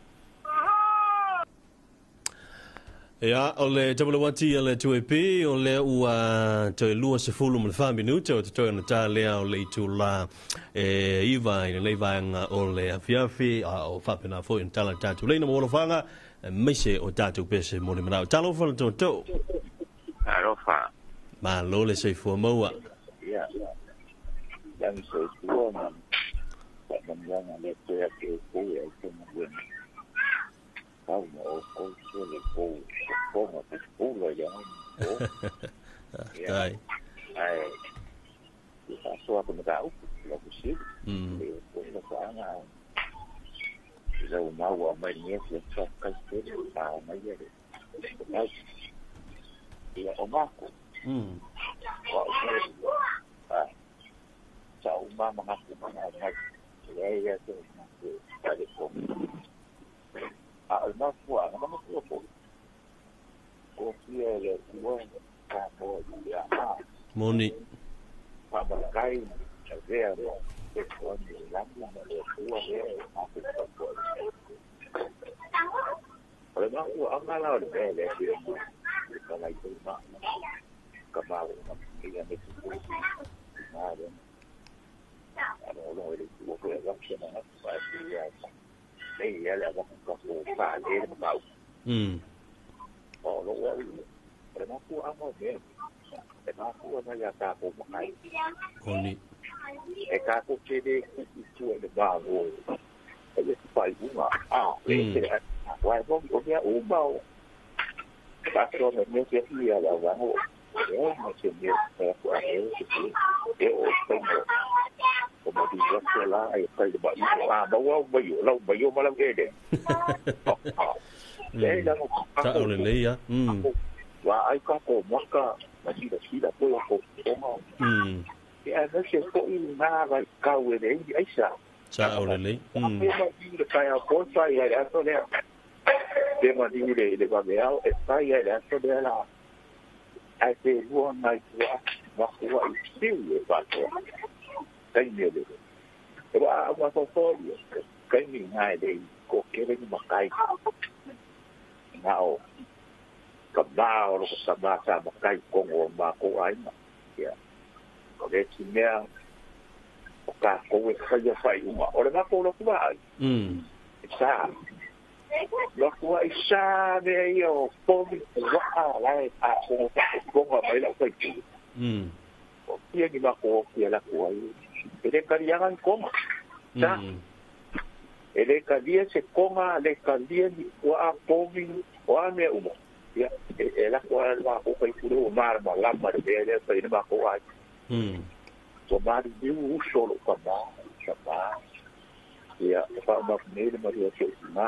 Ia, o le WT le 2AP, o le ua toe 24 minuta o te toe ona tā lea o le itula e iwa i lenei vaega o le afiafi, a o faapena foi ona tala tatou leina mo alofaga, maise o tatou pese mo le manao. Talofa le tōtō. Alofa. Malo le soifua maua. Ia, lagi soifua ma whakamanianga le toe ake o kou e au tōna wena. Kau ma o kou sua le kou sokonga te pula i au o. Tai. Ai, i whasoa ko mata upu, la kusiri. Le o koe la whaanga. I lau maua mai ni e fia kai tere, a mai e le. Ai, ia o mako. Wa o koe, sa o mama ngaku mana mai. Ia ia te mako, pare ko. A o mafua, nga mafua po. Ko fia le ua ka mo ia a. Moni. Pa makai, a vea mo. E ko ni langi ma le ua le ma te pa. O le mafua anga la o le mea le fia mo. Ka lai te ma. Ka ma o ma ia me te ko. Ma le. A lo lo le ua ko e ga fia na pa ia. Nei ia le ava ka ko pa le ma. O lo wa o le mafua anga o mea. E mafua na ia tākou makai. Oni. E kākou tele i tua le māgo. E le pai unga. A, le te a. Wai mo o mea uma o. Tātou me mea te hia la wango. E o ma te mea e ku a e te te. E o pengo. O ma di wasa la e kai le ba i. A, ma wau mai o lau mai o malau e le. E la mo Ta o le leia. Wa ai ka ko maka ma sila sila ko ko o. E a se ko i na vai kau e le i aisa. Sa o le lei. E ma i le kai a ko sa i a to le. te mani le vaveao e fai ai le aso lea la ai te lua nai tua makua i siu e faasoa taimi o le e wa mafaufau kaimi ngai le ko kele ni makai nga o ka mā o loko sa mā sa makai kongo o mā ko aina ia o le ti mea o ka koe whaia whai uma o le mako loku ai sa loku ai sa mea ia o pomi waa lai a kongo kongo mai lau whai tu o kia ni mako o kia laku ai e le karianga ni konga sa e le kalia se konga le kalia ni waa pomi o a mea uma ia e laku ai le mako kai kure o mara ma lama le mea lea whai ni mako ai o mari niu uso lo ka mā sa mā ia e wha maku nei le maria se o ngā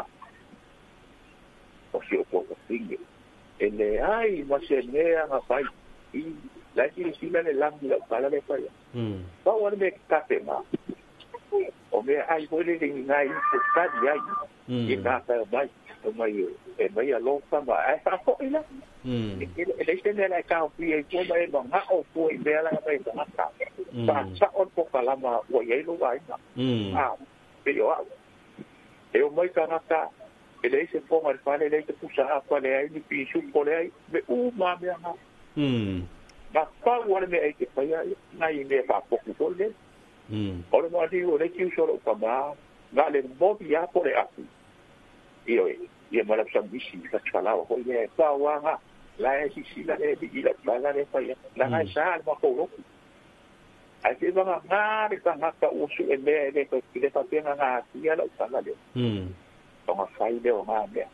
o se o koko pinge e le ai ma se mea ngā whai i lai ki sila le langi lau kala le whai pau ane me kape ngā o mea ai hoi le ringi ngai i kari ai i ngā kai mai o mai e mai alofa ma ai whaafoi la e le se mea lai kao pia i kua mai e ngā o kua i mea lai mai ngā kā sa sa on po kalama ua iai lo aina a pe o au e o mai kangata e le se ponga le fale le se pusa apa le ai ni pisu po le ai me u ma mea ngā na pau ale me ai te paia nai me pa poku po le o le moa o le tiu solo ka ma ngā le mobi a po le aku io e ia mala sambisi ka tsalao ko ia pau anga la e sisi la le i la la le paia la ngai sa le mako loku ai te vanga ngā le kangaka usu e mea e le le papenga ngā tia lau tala leo. O ngā whai leo ngā mea.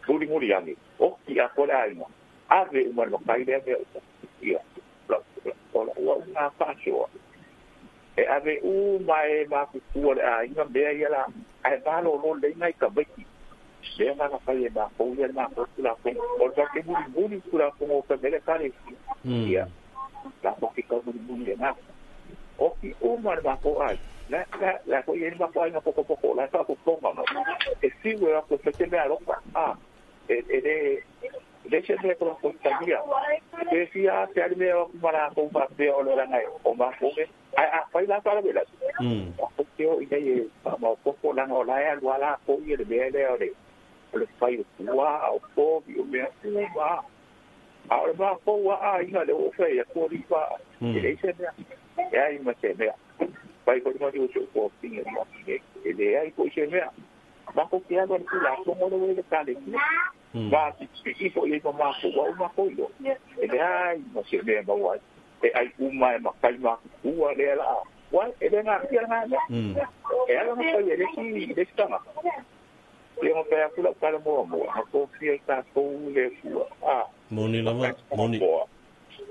Muli muli angi. O ki a kore ainga. Ave uma le makai lea mea uta. Ia. O la ua ngā whaasoa. E ave uma e makukua le ainga mea ia la. Ai malo lo le ngai ka maiki. Mea ngā whai e mākou ia le mākou kula kongo. O le wake muli muli kula kongo o ka mele kare. Ia. La poki ka muli muli e ngā. O ki uma le mako ai. La la ko ia mako ai na poko poko la ka ko ponga no. E siu e ako se te mea loka. Ah, e le le se mea ko ko tamia. E fia te ali mea o mara ko pa pe o le ngai o mako me. Ai a fai la ka le la. O te o i nei pa ma poko la no la e alua la ko ia le mea le o le o le fai o tua o po o mea uma. A o le mako ua a inga le o fai a ko ri pa. E le se mea e ai ma se mea pai ko mo o se ko pinge mo e le ai ko se mea ma ko ke ala ku la ko mo le ka le ba ti i fo i mo ma ko wa ma ko yo e le ai ma se mea ma wa e ai uma e ma kai ma ku le la wa e le nga kia nga e ala ma ko le ki le tanga le mo pe ku la ka mo mo ha ko fi ka ko le ku a moni lava moni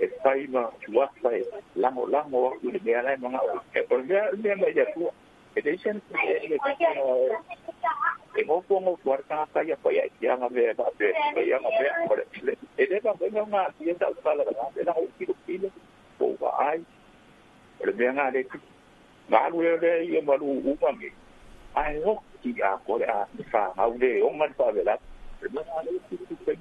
e fai ma tuafa e lango lango i le mea lai manga e o le mea mai ia tua e le sen e e ngopo ngopo ar ka ka ia pa ia ia nga mea ka pe ia nga mea o le e le ba nga nga ia ta pala la e la o kilo kilo o va ai o le mea nga le nga lu le ia malu uma me ai o ki a ko le a fa au le o man fa vela le mea nga le ki ki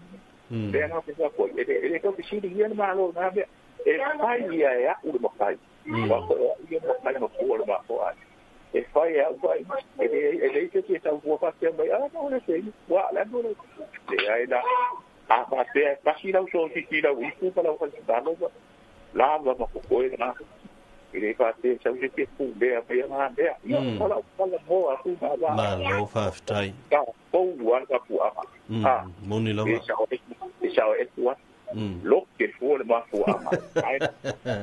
mea ngā pesa koe, e le kau pisiri ia na malo ngā mea, e whai ia e au le makai, wā koe ia makai ma kua le mako ai. E whai e au whai, e le ite te tau kua whatea mai, a no le te, wā la no le, le ai la, a whatea, pasi lau so si lau ipu pa lau whai talo, lava ma koe ngā, e le whatea sau se te pū mea mea ngā mea, ia pala pala moa aku ngā wā. Malo whaftai. Ka pou wā ka puanga. Moni lava. E sao e tua. Loke fua le mafuaga. Ai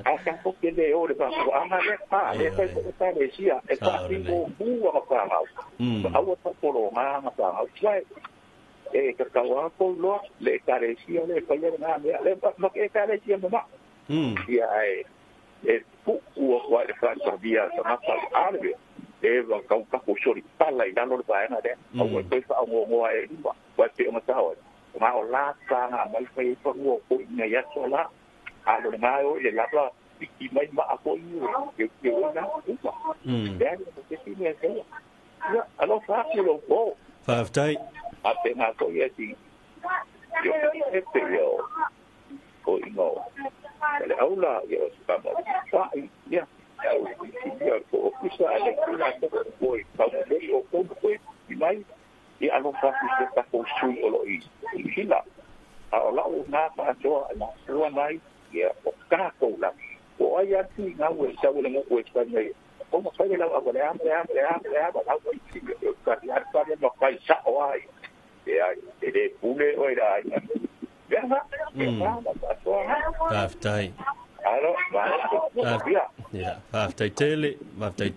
a ka ko ke le o le mafuaga le pa le pa ko ta le sia e pa ti mo bua ka pa ngau. Au pa polo nga nga pa ngau. Sai e ka ka wa ko lo le ka le sia le pa le nga me le pa ma ke ka le sia ma. Ia e e pu ua wa le fa sa via sa ma pa ale e va ka ka ko sori pala i lalo le pa na le. Au ko fa ngo ngo e lumba. Wa te o matawa. Ma o la tanga mai fai pa ua ko ina ia sola a lo nga o le la i mai ma ko i ke ke na upa ya ke ti me se ya alo fa ko lo ko Faafetai. A pe ngā ko ia ti yo e pe yo ko ingo le aula ia o ka mo fa ia au ia ko ofisa ale kula ko ko ka mo o ko ko i mai i alofa i se takou sui o lo i hila a o lau nā whaatoa na sua mai ia o kākou la o ai atu i ngā ue sau le ngō e whai nei o ma whai lau awa le ama le ama le ama le ama lau ai ki e ka i atu whai ma whai sa o ai e ai e le pule o i la ai mea ngā mea ngā ma whaatoa Whaftai. Alo, ia. Ia, whaftai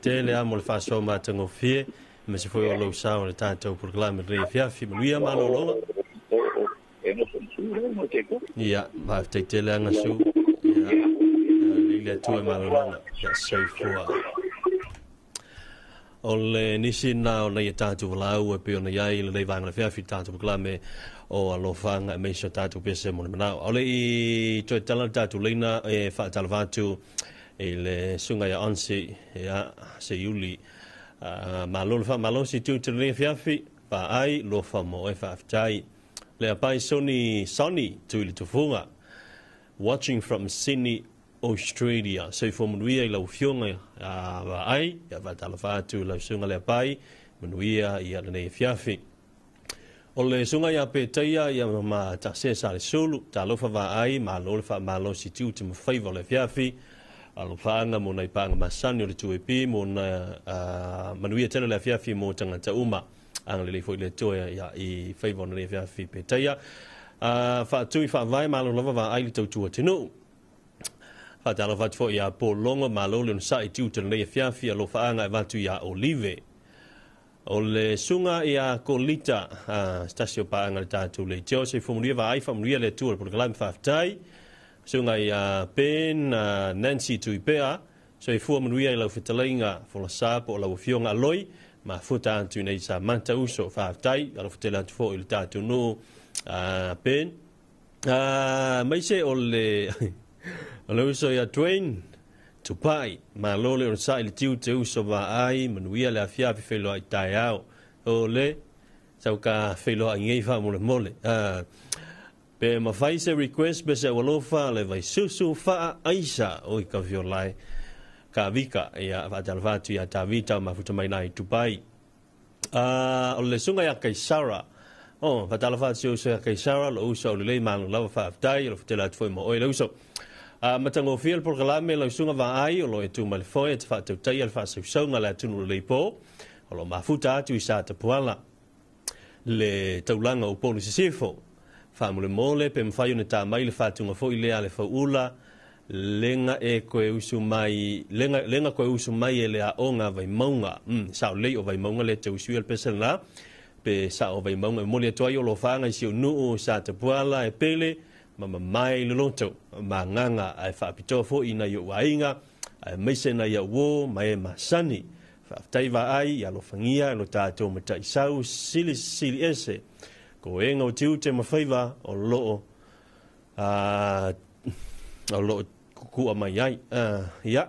tele a mo le whasoa mātangofie. Me se foi o lau sao le tātou programa re fiafi manuia malologa. Ia, whaftai tele anga su. Ia, le atua malologa. Ia, soifua. O le nisi na o nei tātou walau e pe o nei ai le lei vanga le fiafi tātou programa o alofanga e meisa tātou pese mo le manao. O le i toe tala tātou leina e whaatalawatu e le sunga ia onsi ia se iuli. Malo le malo si tu te le fiafi pa ai lofa mo e whaaftai. Le apai Sonny tu le tufunga. Watching from Sydney, Australia. So fo manuia i lau fionga wa ai ia whaatalawatu lau sunga le apai manuia ia le nei fiafi. O le sunga ia pe teia ia ma ta se sa le sulu, ta lofa va ai, ma lo le wha malo si tu te mwhaiva o le fiafi. Alofaanga mo nai panga masani o le 2AP mo na manuia tele le fiafi mo tangata uma. Anga le foi le toe ia i whaiva o le fiafi pe teia. Whaatui whaavai malo lava va ai le tautua tenu. Whaatala whatu ia Polongo malo le sa i tiu te le fiafi alofaanga e watu ia Olive. O le sunga ia Kolita, stasio paanga le tātou le teo, se whamuria va ai whamuria le tua le polokalame whaaftai. Sunga ia Ben, Nancy Tuipea, so i fua manuia i lau whitaleinga, fola sapo o lau fionga aloi, ma futa atu nei sa manta uso whaaftai, alo whitela atu fo i le tātou no, Ben. Maise o le, o le uso ia Dwayne, Tupai, ma lole o sa i le tiu te uso va ai, manuia le afia fi wheloa i tai ao. O le, sau ka wheloa i ngei wha mole mole. Pe mawhai se request pe se walofa le vai susu wha aisa o i ka fiolai. Ka vika ia whaatalawhatu ia tā vita o mafuta mai nai Tupai. O le sunga ia Kaisara. O, whaatalawhatu uso ia Kaisara, lo uso o le lei malu lava whaaftai, lo whatela atu foi mo oi le uso. Matangofia le polokalame lau sunga va ai o lo e tu mai le foe te whaatautai le whaasausaunga le atunu le leipo o lo mafuta atu i sa tapuala le taulanga o Polu Sisifo. Whaamule mole pe mwhai o ne tā mai le whaatunga fo i lea le whaula lenga e koe usu mai lenga koe usu mai e le a onga vai maunga. Sao lei o vai maunga le te usu el pesel na pe sa o vai maunga mole atu ai o lo whaanga i si o nuu sa tapuala e pele ma mai le loto ma nganga ai whaapitoa fo i nai o wainga ai meise nai au wo mai e masani whaaftai va ai ia lofangia lo tātou matai sau sili sili ese ko enga o tiu te mawhaiva o loo o loo kukua mai ai ia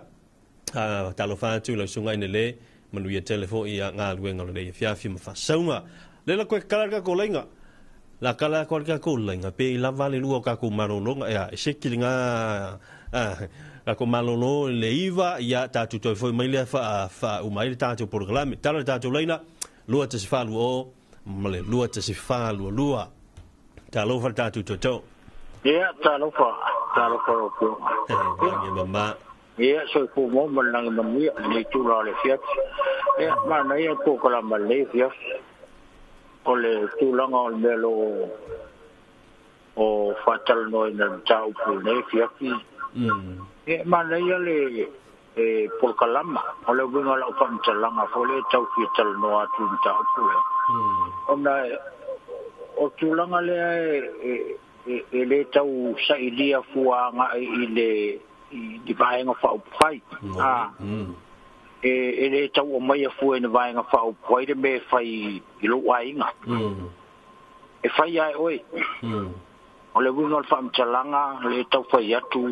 talo whaatu lau sungai ne le manuia telefo i ngā luenga lo lei fiafi ma whasaunga lela koe kalarika ko leinga la kala ko ka ko lenga pe la vale lua ka ko malolo ya se ki nga ka ko malolo le iva ya ta tu toi foi mai le fa fa u mai ta tu programa ta ta tu leina lua te fa lu o male lua te fa lu lua ta lo fa ta tu to to ya ta lo fa ko mama ya so ko mo malang mami le tu la le fiat ya ma na ya ko kala ma le fiat o le tūlanga o le melo o whatalanoa i nā tāupu nei fiafi. E mana ia le polokalama, o le winga lau whaamtalanga fo le tau fia talanoa atu i tāupu le. Ona o tūlanga lea e le tau sailia fuanga i le i vaenga whaupwhai. E le tau o mai a fua i na vaenga whaupwhai le me whai i lo ainga. E whai ai oe. O le winga o le whaamtalanga, le tau whai atu.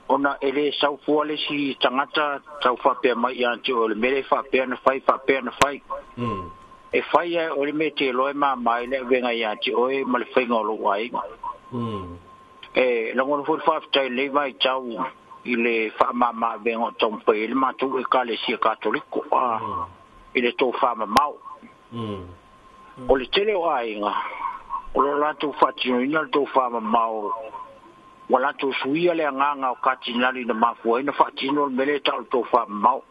Ona e le sau fua le si tangata tau whapea mai ia te o le mere whapea na whai, whapea na whai. E fai ai o le me te loe mamai le venga ia te oe ma le whainga o lou aiga. E lagona foi le faafetai lenei vaitau i le faamamaavega o taumafai ai le matou Ekalesia Katoliko i le tofamamao. O le tele o aiga o lo latou faatinoina le tofamamao ua latou suia le agaga o katinali na mafua ai na faatino le mea lea e tau o le tofamamao.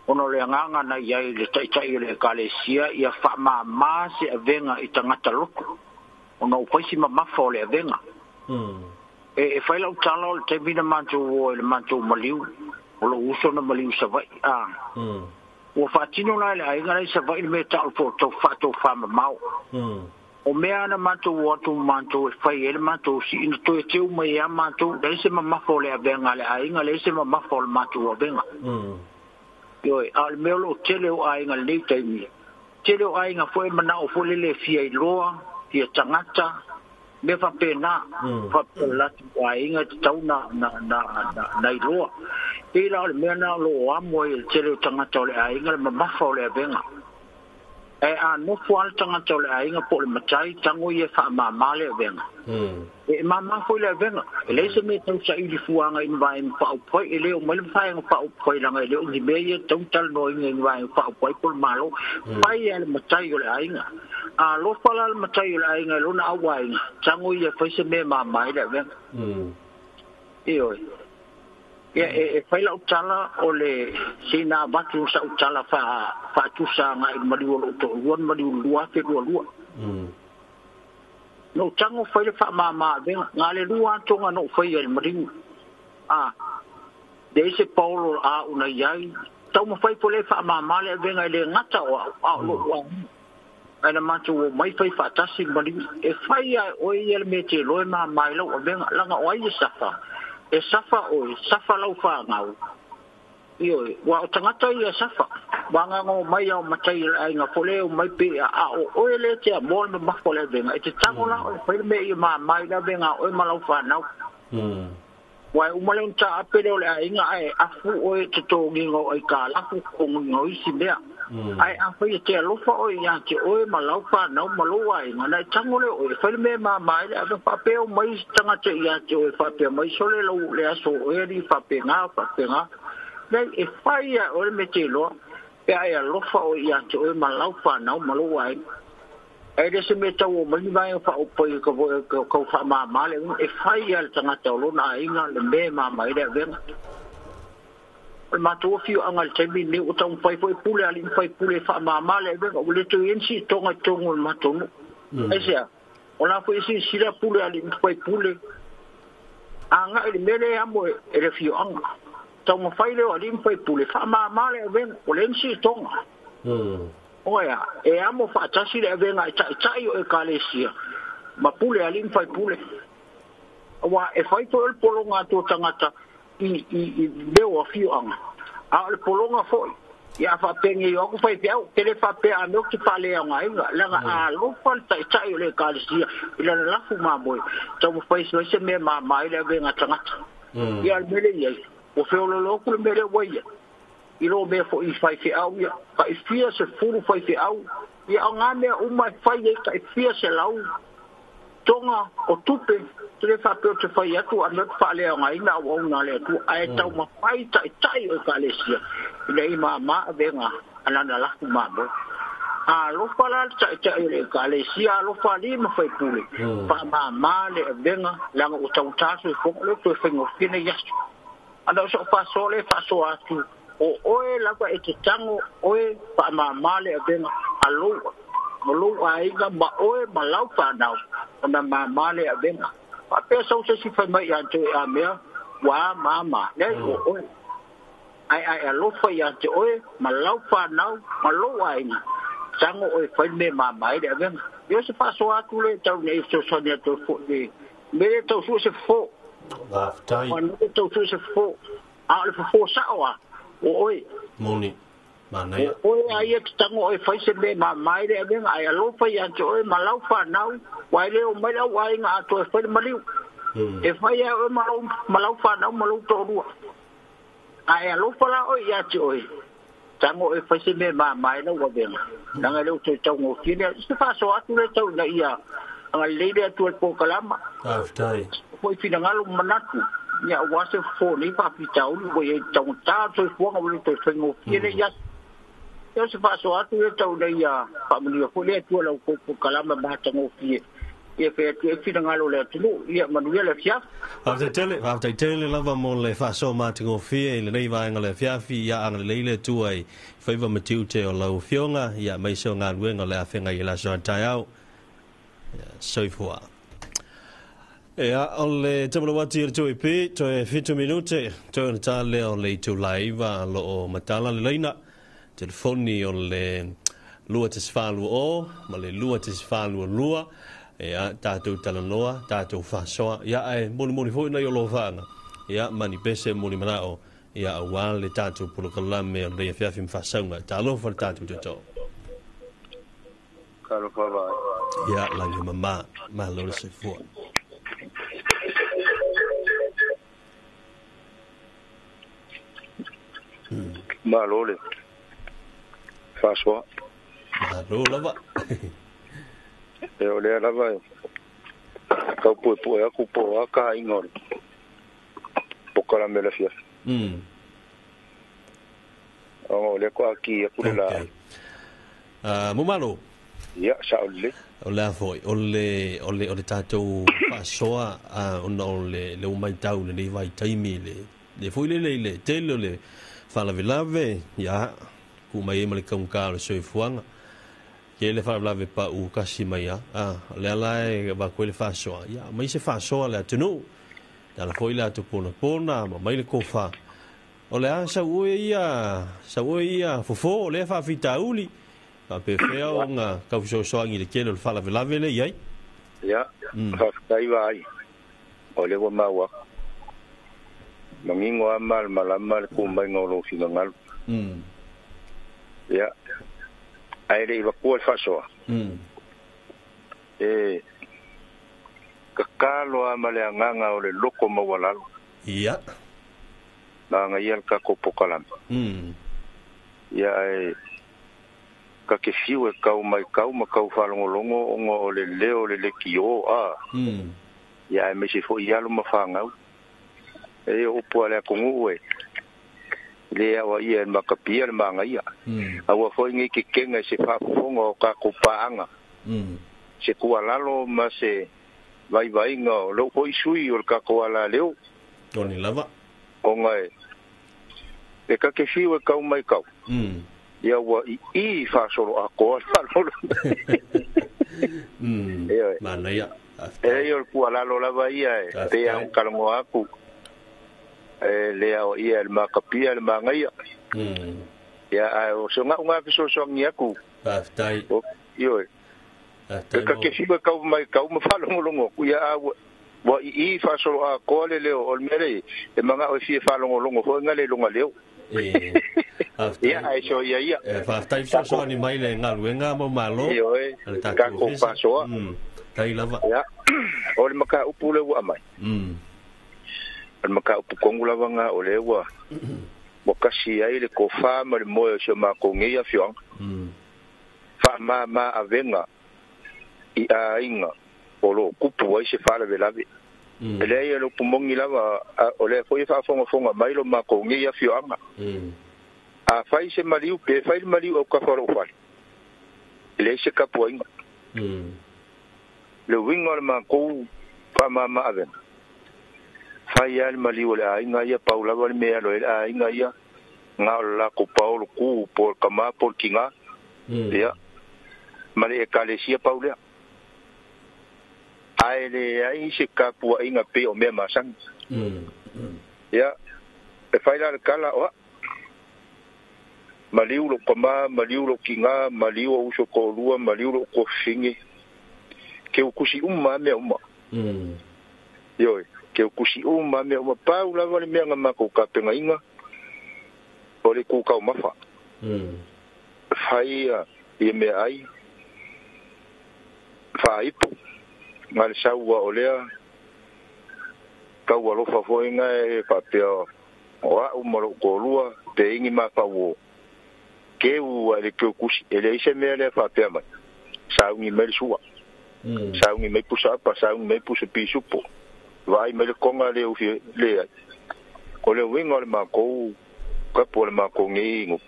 Ona o le agaga na i ai le taitai o le Ekalesia ia faamāmā se avega i tagata loto, ona ua fai si mamafa o le avega. E fai lau tala o le taimi na matou o ai i le matou maliu, o lou uso na maliu i Savaii, a ua faatino la e le aiga la i Savaii le mea e tau o le faatofamamao. O mea na matou o atu matou e fai ai le matou sii na toe teu mai ai a matou, leai se mamafa o le avega a le aiga, leai se mamafa o le matou avega. Ioe, a o le mea o lo o tele o aiga i lenei taimi, tele o aiga foi e manao foi lele e fia iloa, fia tagata, mea faapena, faapea o le latou aiga e tatau na iloa. Pei la o le mea na o lo o amo ai e le tele o tagata o le aiga le mamafa o le avega. Ae a nofo lava le tagata o le aiga po o le matai, tago ia e faamāmā le avega. E māmā foi le avega. E leai se mea e tau saili fuaga i ni vaega faaupufai, e le oo mai le vaega faaupufai leaga e le o ni mea ia e tatau ona talanoaina i ni vaega faaupufai po o le Malo. Fai lava e le matai o le aiga. A alofa la le matai o le aiga i lona auaiga, tago ia e fai se mea e māmā ai le avega. Ioe. Ia, e fai lau tala o le se ina avatu sau tala faatusa agai i le maliu o lou toalua na maliu i le 2022. Na ou tago fai le faamama avega, na o le lua lava toga na ou faia i le maliu. A, leai se paolo a au na i ai, taumafai foi lea e faamama le avega e le gata o au, a o lou aiga. Ae na matou omai fai faatasi le maliu. E fai lava e oe ia le mea e te iloa e mama ai lau avega, leaga o ai e safa? E safa oe, safa lau fanau. Ioe, aua o tagata ia e safa. Ua agaga omai a o matai o le aiga foi lea e omai pe a o oe lea e te amoa le mamafa o le avega, e te tago la oe e fai le mea ia mama ai le avega a oe ma lau fanau. Aua e uma lea ona taape lea o le aiga ae afu oe i totogiga o aitalafu, totogiga o isi mea. Ae afai e te alofa oe ia te oe ma lau fanau ma lou aiga, ona e tago lea oe e fai le mea e mama ai le ave. Faapea omai isi tagata ia te oe faapea mai, sole lau le aso o oe alii faapena, faapena. Leai, e fai lava e oe le mea e te iloa, pe a e alofa oe ia te oe ma lau fanau ma lou aiga. Ae le se mea tau omai ni vaega faaupufai e tau faamama le avega, e fai lava e le tagata o lona aiga le mea e mama ai le avega. O le matou afioaga i le taimi lenei ua taumafai foi pule alii ma faipule e faamama le avega, ua le toe i ai ni siitoga i totonu o le matou nuu. Aisea? O la foi e silasila pule alii ma faipule agai i le mea lea e amo e le afioaga. Taumafai lea o alii ma faipule e faamama le avega, ua leai ni siitoga. Oe a, e amo faatasi le avega e taitai o Ekalesia ma pule alii ma faipule. Aua e fai foi o le pologa atu o tagata i mea o afioaga, a o le pologa foi, ia a faapea nei o atu faifeau, te le faapea a mea ou te faaleaogaina, leaga a alofa le taitai o le Ekalesia i lana lafu mamoe, taumafai e fai se mea e mama ai le avega a tagata. Ia o le mea lea e i ai, ua feoloolo atu le mea lea ua i ai. I lo mea foi i faifeau ia, tai fia sefulu faifeau, ia o ngā mea uma e fai ai tai fia selau toga o tupe, te le faapea o te fai atu a mea o te faaleaogaina auauna a le Atua, ae taumafai taitai o Ekalesia ina ia mama avega a lana lafu mamoe. Alofa la le taitai o le Ekalesia, alofa alii ma faipule, faamama le avega, leaga ua taugata soifuaga, o lea ua toe faigofie nei aso. Ana o sou faasoa lea e faasoa atu, o oe lava e te tago oe faamama le avega a lou ma lou aiga ma oe ma lau fanau ona mama le avega. Faapea sau se isi fai mai ia te oe a mea ua mama, leai o oe. Ae a e alofa ia te oe ma lau fanau ma lou aiga, tago oe fai le mea e mama ai le avega. Ia o se faasoa atu lea e tau nei fesoasoani atu ai foi i le mea lea e tau sue se fofo. Faafetai. Ua nuu tau sue se fofo. A o le fofo sao a, o oe. Moni. Manaia. O oe a ia te tago oe fai se mea e mama ai le avega, ae alofa ia te oe ma lau fanau, aua e le omai le au aiga atoa e fai le maliu. E fai lava e oe ma lau fanau ma lou toalua. A e alofa la oe ia te oe, Tango e fai se mea mamai lau avega. Leaga e le o toe taugofie lea. Se faasoa atu lea tau ina ia agalelei le Atua i le polokalama. Faafetai. Foi finagalo ma manatu, ia aua se fofo o nei faafitauli ua i ai i le taugata o le soifuaga ua le toe faigofie nei aso. Ia o se faasoa atu lea tau ina ia faamanuia foi le Atua i la outou polokalama matagofie. Ia fai atu ai finagalo o le atunuu. Ia manuia le afiafi. Faafetai tele, faafetai tele lava mo le faasoa matagofie i lenei vaega o le afiafi. Ia agalelei le Atua i faiva ma tiute o lau Afioga, ia aemaise o galuega o le a feagai i le aso a taeao. Ia, soifua. Ia, o le tamalou atu i le 2AP, toe 7 minute, toe ona ta lea o le itula e 9 o lo o matala le laina. Telefoni o le 2.420 ma le 2.422, ia, tatou talanoa, tatou faasoa, ia, ae molimoli foi nai o lofaaga, ia, ma ni pese moli manao, ia, aua le tatou polokalame o lenei afiafi ma faasauga. Talofa le tatou tootoo. Talofa vai. Ia, lagi mama, malo le soifua. Malo le faasoa. Malo lava. E o lea lava e tau puepue aku po o a kaaiga o le polokalame o le afiafi. Ona o lea ko aki aku le laau. Okay. Mo malo. Ia, sao lelei. O le a foi, o le, o le, o le tatou faasoa, ona o le, le ua matau i lenei vaitaimi, le, le foi lele i le tele o le faalavelave, ia, ku mai ai ma le taugata o le soifuaga. Ke le faalavelave pau kasi mai a, o le ala e avatu ai le faasoa, ia, aumai se faasoa a le atunuu, le ala foi le atu ponapona, ma mai le kofa. O le a sau oe ia, sau oe ia fofo, o lea faafitauli, faapefea ona tau fesoasoani i le tele o le faalavelave lea e i ai. Ia, faafetai vaai, o lea ua maua aku. Manino lava ma malamalama le tumaiga o lou finagalo. Ia, ae le i avatua le faasoa, e tatalo lava ma le agaga o le loto maualalo. Ia. Manaia le tatou polokalame. Ia, ae ta te fiu e tau matau ma tau faalogologo ona o le leo o le lekiō a. Ia, aemaise foi i alo ma fanau. E o upu a le atunuu e le aoaia e le matapia le manaia. Aua foi nei tetena i se faafofoga o tatou paaga. Se tuualalo ma se vaivaiga o lou foi sui o le tatou alaleo. Toni lava. Ona e ta te fiu e tau matau. Ia ua i faasolo atoa le faalogologo. Ioe. Manaia. E o le tuualalo lava ia e pei ona talanoa atu. E le aoaia e le matapia le manaia. Ia, ae o se ga'u ga fesoasoani atu. Faafetai. Ioe. E ta te fiu e tau matau ma faalogologo atu, ia a ua i faasolo atoa le leo o le mea lea e mana'o e fia faalogologo foi ga le iloga leo. Ia, ae soia ia. Faafetai fesoasoani mai le galuega mo malo. Ioe, tatou faasoa. Tai lava. Ia, o le mataupu lea ua aumai. O le mataupu tonu lava na o lea ua kasi ai le tofa ma le moe o si o matou nei afioaga. Faamama avega i aiga o lo o tupu ai se faalavelave. E leai e le upu moni lava, o lea foi e faafogafoga mai lo matou nei afioaga. A fai se maliu, pe fai le maliu autafa o lou fale, e leai se tapuaiga. Le uiga o le matou faamama avega, fai lava le maliu o le aiga ia, pau lava le mea e alo ai le aiga ia, na o le latou paolo tu po o le tama po o le tina, ia, ma le ekalesia pau lea. Ae leai se tapuaiga pei o mea masani. Ia, e fai la le tala, oa, maliu lou tama, maliu lou tina, maliu ou uso toalua, maliu lou tuafafine, keukusi uma lava mea uma. Ioe, keukusi uma lava mea uma, pau lava le mea na matou tapenaina, o le kūkaumafa. Fai ia meaai faaipu, na le saua o lea tau alofa foi na e faapea o a'u ma lou toalua pe igi mafauo. keu a le keu kusi e leai se mea lea faapea mai saugi mai le sua saugi mai pusa apa saugi mai pusa pisupo vaai mai le koga le ufi leai o le uiga o le makou kapu o le makou gei igu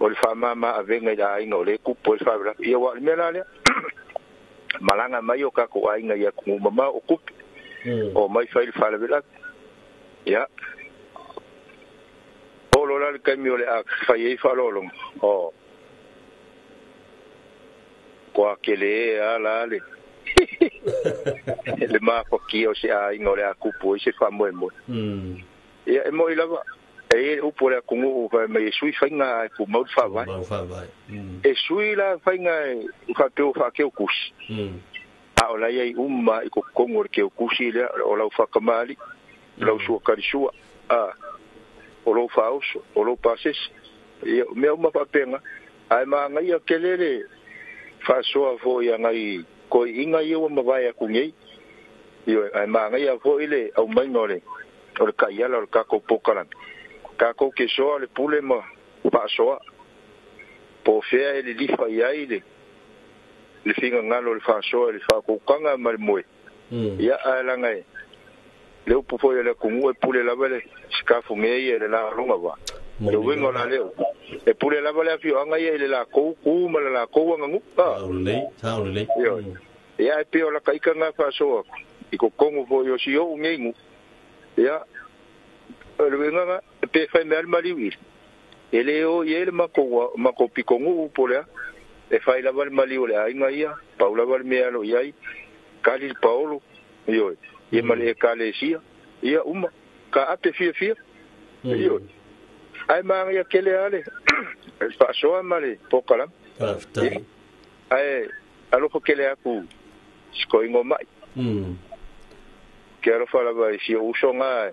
o le faamāmā avega i le aiga o lē kupu ai le faalavelave ia ua o le mea la lea malaga mai o kakou aiga i atunuu mamao o kupe o mai fai le faalavelave ia olo la le taimi o le a fai ai faaaloaloga o koa kele a la le le mafakia o se aiga o le a kupu ai se faamoemoe ia e moʻi lava e i ai le upu o le atunuu fai mai e sui faiga ae tumau le faavae e sui la faiga e faapea ua faakeukusi a o la iai uma i totonu o le keukusi lea o lau faakamali'i lau suakalisua a o lou faaoso o lou pasese ia mea uma faapena ae magaia tele le faasoa foʻi a nai toeaiina ia ua mavae atu nei ioe ae magaia foʻi le aumaiga o le o le taiala o le tatou polokalame tatou te soa le pule ma faasoa po o fea e lilifa i ai le le finagalo o le faasoa i le faakoutaga ma le moe ia ae laga e le upu foi a le atunuu e pule lava le sikafuge ia i le la lona vā le uiga o la lea upu e pule lava le afioaga ia i le lakou ku ma le lakou aganuu ioe ia ae pei o lata ita lena faasoa atu i totonu foi o si ou nei nuu ia o le uiga lena pe fai mai lava le maliu ili e lē o i ai le matou matou pitonuu po o le a e fai lava le maliu o le aiga ia pau lava le mea e alo i ai kali le paolo ioe ia ma le ekalesia ia uma taape fiafia ioe ae magaia tele lava le faasoa ma le polokalame Faafetai. Ae alofa tele atu si toeaina o mai. Ke alofa lava i si ou uso na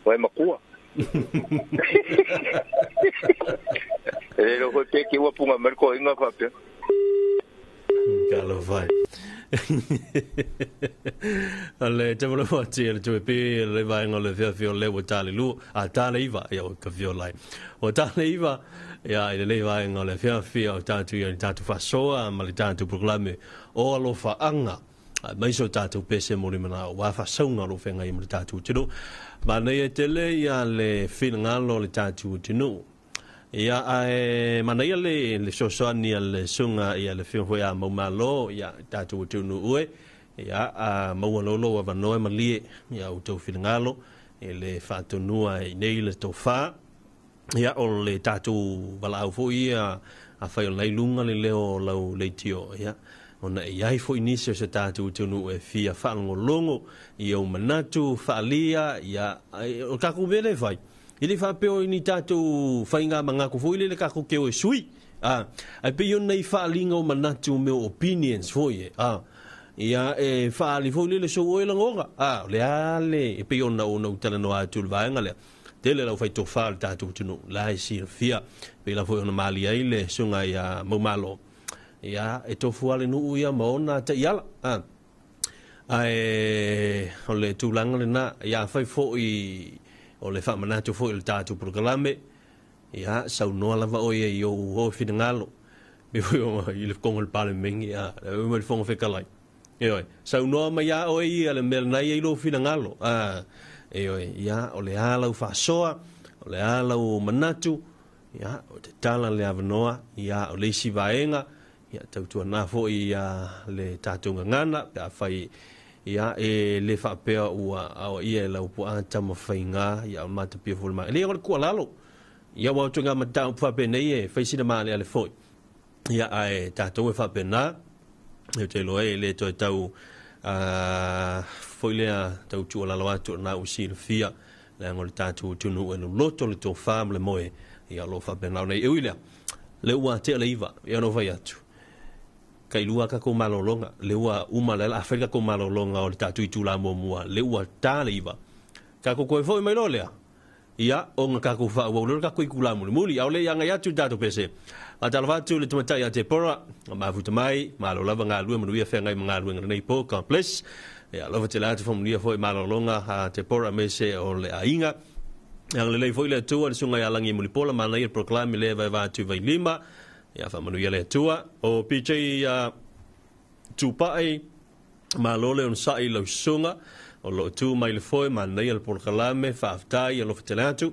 ua e matua. E le iloa foi pe te ua puna mai le toeaina faapea. Talofa e. O le tamalama atu ia le 2AP le vaega o le afiafi o lea ua ta le lua, a ta le iva, ia o ka fiola ai. Ua ta le iva, ia i lenei vaega o le afiafi o tatou ia i le tatou faasoa ma le tatou polokalame o Alofaaga. Aemaise o tatou pese mo le manao aua faasauga o lo o feagai ma le tatou atunuu. Manaia tele ia le finagalo o le tatou atunuu. Ia ae manaia le le fesoasoani a le susuga ia le Afioga foi ia Maumalo ia tatou atunuu e. Ia a maua loa lou avanoa e malie ia outou finagalo e le faatonua i nei le tofa. Ia o le tatou valaau foi ia afai o la i luga le leo o lau leitio ia ona e i ai foi nisi o se tatou atunuu e fia faalogologo i ou manatu faaalia ia o le tatou mea lea e fai E le faapea o ni tatou faiga manatu foi lele tatou te o e sui, a, ae pei ona i faaaliga o manatu mea o opinions foi e, a, ia e faaali foi lele sou oe lagona, a, o le a le, e pei ona ona ou talanoa atu i le vaega lea, tele lau faitofa o le tatou atunuu, la e silafia, pei la foi ona malie ai le susuga ia Maumalo, ia, e tofu lava le nuu ia ma ona taiala, a. Ae o le tulaga lena, ia afai foi o le faamanatu foi o le tatou polokalame, ia saunoa lava oe i ou oe finagalo, pei foi i le fofoga o le Palemene, ia, le Fofoga Fetalai. Ioe, saunoa mai lava oe ia le mea lena e i ai lou finagalo. A, ioe, ia, o le a lau faasoa, o le a lau manatu, ia, o te tala le avanoa, ia, o le isi vaega, Ia tautuana foi ia le tatou gagana pe afai ia e le faapea ua aoaia e lau puaa tama faiga ia o le matapia foi o le ma. E le o le tuualalo ia aua o ituaiga mataupu faapenei e fai sina maaleale foi ia ae tatou e faapena ou te iloa e le toe tau foi lea tau tuualalo atu o lena ua silafia leaga o le tatou atunuu e loloto le tofa ma le moe ia o lo o faapena ona e ui lea Lea ua tea le 9, ia ona ou fai atu, tailua tatou malologa, lea ua uma lea o le a fai le tatou malologa o le tatou itula muamua, lea ua ta le 9. Tatou toe foi mai loa lea, ia, ona tatou faaauau lea o le tatou itula mulimuli. A o le i agai atu i le tatou pese, faatalofa atu i le tamaitai ia Tepora, o mafuta mai, malo lava galue, manuia feagai ma galuega i lenei po, God bless. Ia, alofa tele atu, faamanuia foi malologa a Tepora aemaise o le aiga. Agalelei foi le Atua le susuga ia Lagi Mulipola manaia le polokalame lea e vaevae atu i Vailima. Ia faamanuia le Atua. O PJ Tupai, malo le onosai i lau susuga o lo o tu mai le foe, manaia le polokalame, faafetai, alofa tele atu.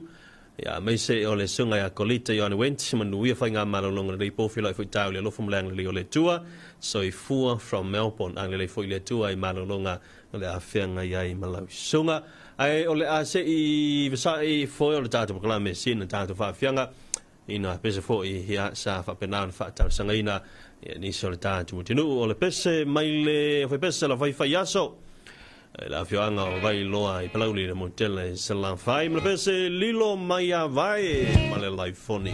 Ia aemaise o le susuga ia Kolita Ioane Went, manuia faigamalologa lelei po feiloai foi taeao i le alofa ma le agalelei o le Atua. Soifua from Melbourne, agalelei foi le Atua i malologa o le a feagai ai ma lau susuga. Ae o le a se i vasai foe o le tatou polokalame sina tatou faafiaga ina pese foi ia sa faapena ona faatalosagaina ia nisi o le tatou atunuu o le pese mai le faipese la faifai aso i le afioaga o Vailoa i Palauli le Motele i Salafai ma le pese lilo mai a vai ma le laifoni.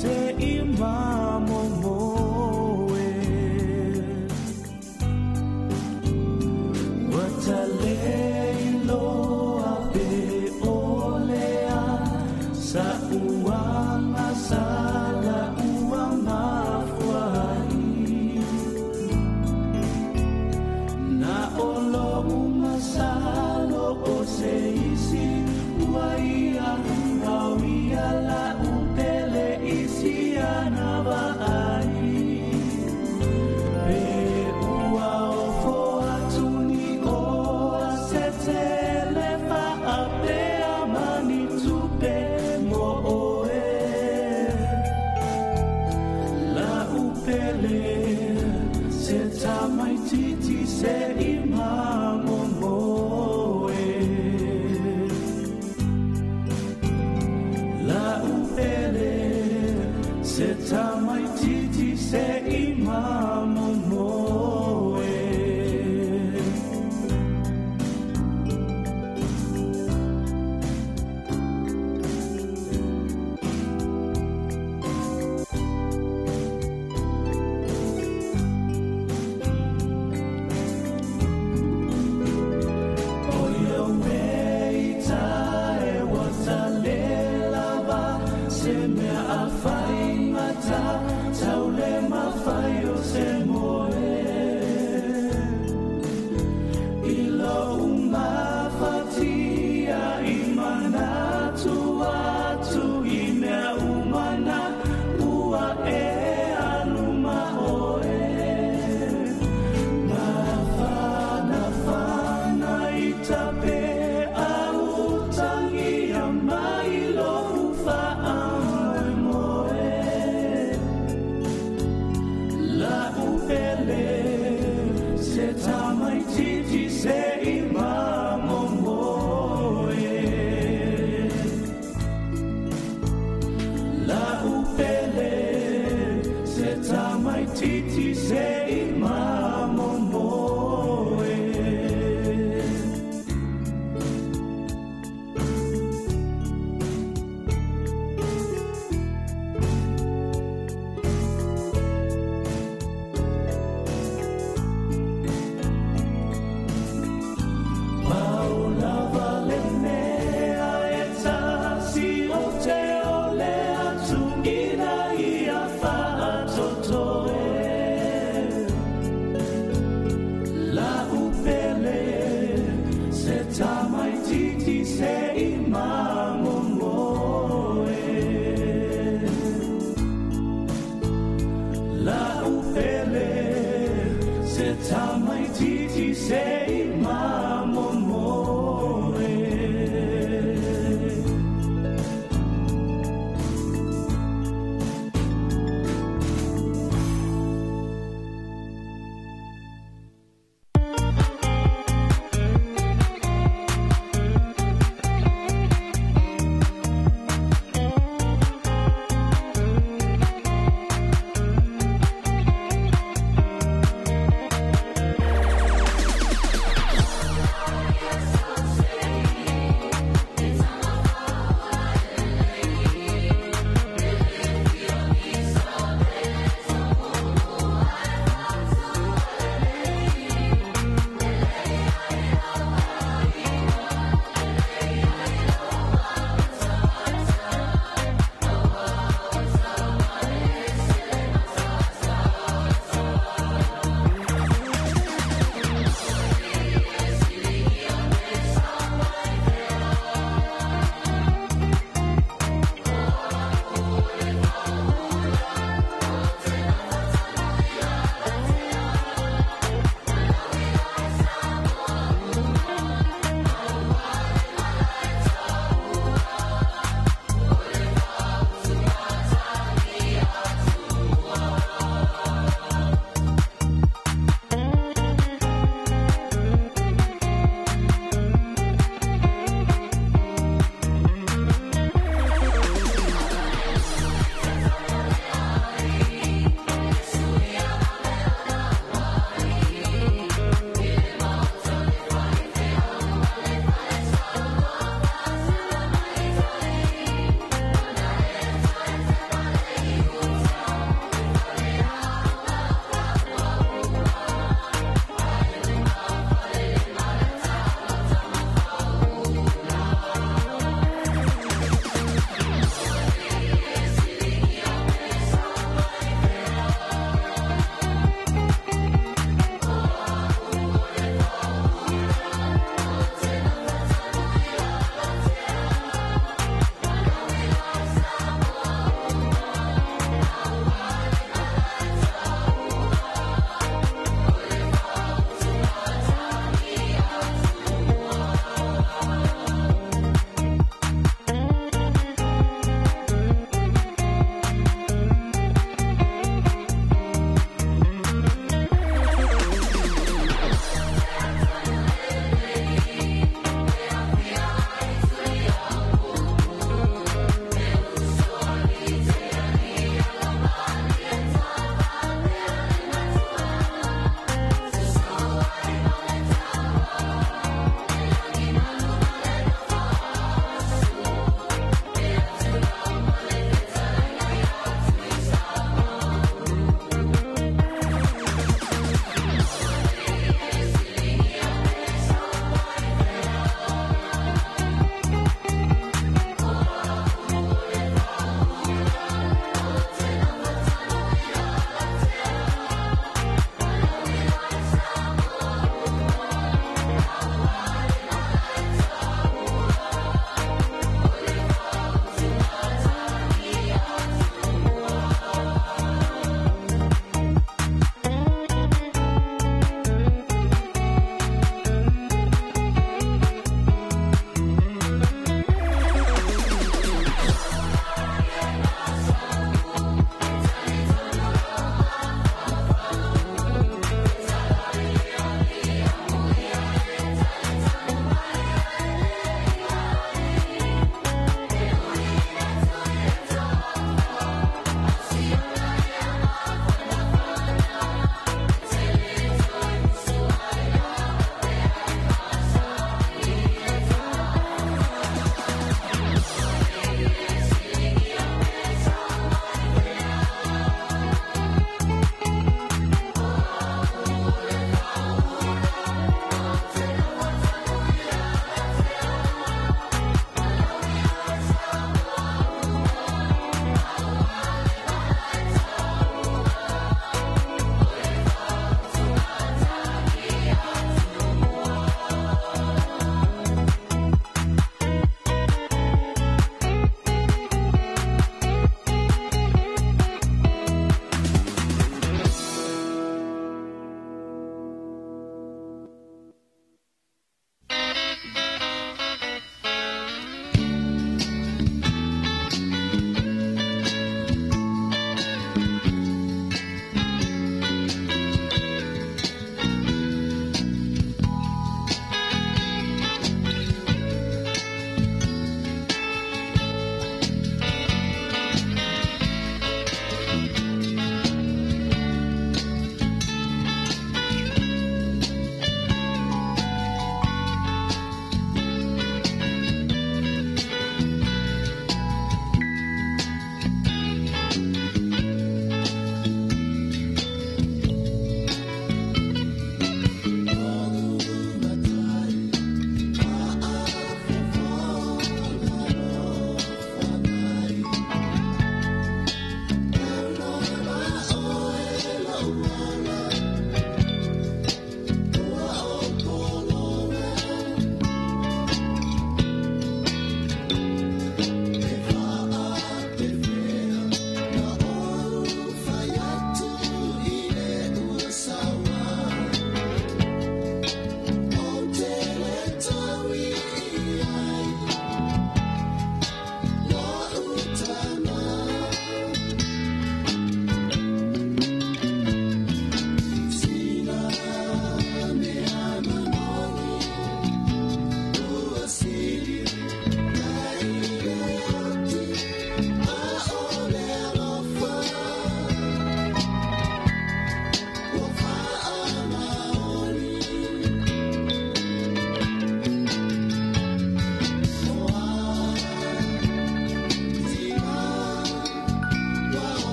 se i mamomoe. Ua talei loa pe olea sa uanga sala ua mafuai. Na olo umasalo o se isi ua ia au ia la upele isi ana vaai. Pe ua ofo atu ni oa se tele faapea mani tupe mo oe. La upele se tamaititi se i mamomoe.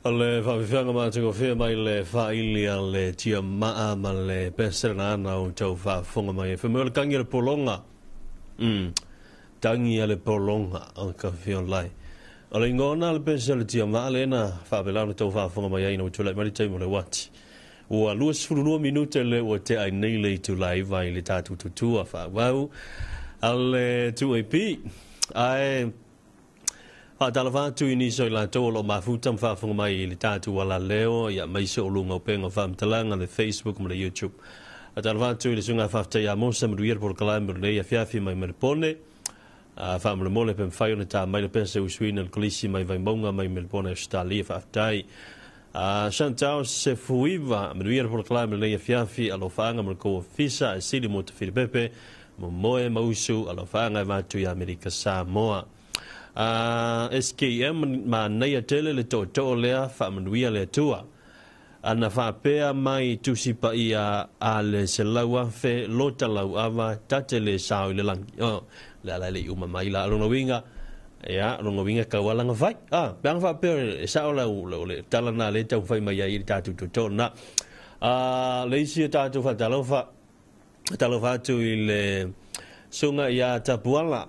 O le faafiafiaga matagofie mai le faaili a le tiamaa ma le pese lana o tau faafofoga mai e fai o le tagi a le pologa. Tagi a le pologa o ka fiolai. O le igoa le pese o le tiamaa lena faapela ona tau faafofoga mai ai ina ua tulai mai le taimi o le uati. Ua 22 minute le ua tea ai nei le itula 9 i le tatou tutua faaauau a le 2AP. Ae faatalofa atu i nisi o i latou o lo o mafuta ma faafofoga mai i le tatou alaleo ia maise o luga o upega o faamatalaga le Facebook ma le YouTube. Faatalofa atu i le susuga faafetai ia Mosa manuia le polokalame o lenei afiafi mai Melipone. Faamolemole pe mafai ona tā mai le pese usuina le kolisi mai Vaimauga mai Melipone Australia faafetai. Chantal Sefuiva manuia le polokalame o lenei afiafi alofaaga ma le kou ofisa e sili mo te Filipepe momoe mausu alofaaga e vatu i Amerika Samoa. SKM manaia tele le tootoo lea faamanuia le Atua. Ana faapea mai tusi paia a le 100,000 lota lauava tate le sao i le lagi. Oh, le ala le i uma mai la lona uiga. Ia, lona uiga taualaga fai. Ah, pe aga faapea e sao lau le tala na le tau fai mai ai i le tatou tootoo na. Le isi o tatou faatalofa, talofa atu i le susuga ia Tapuala,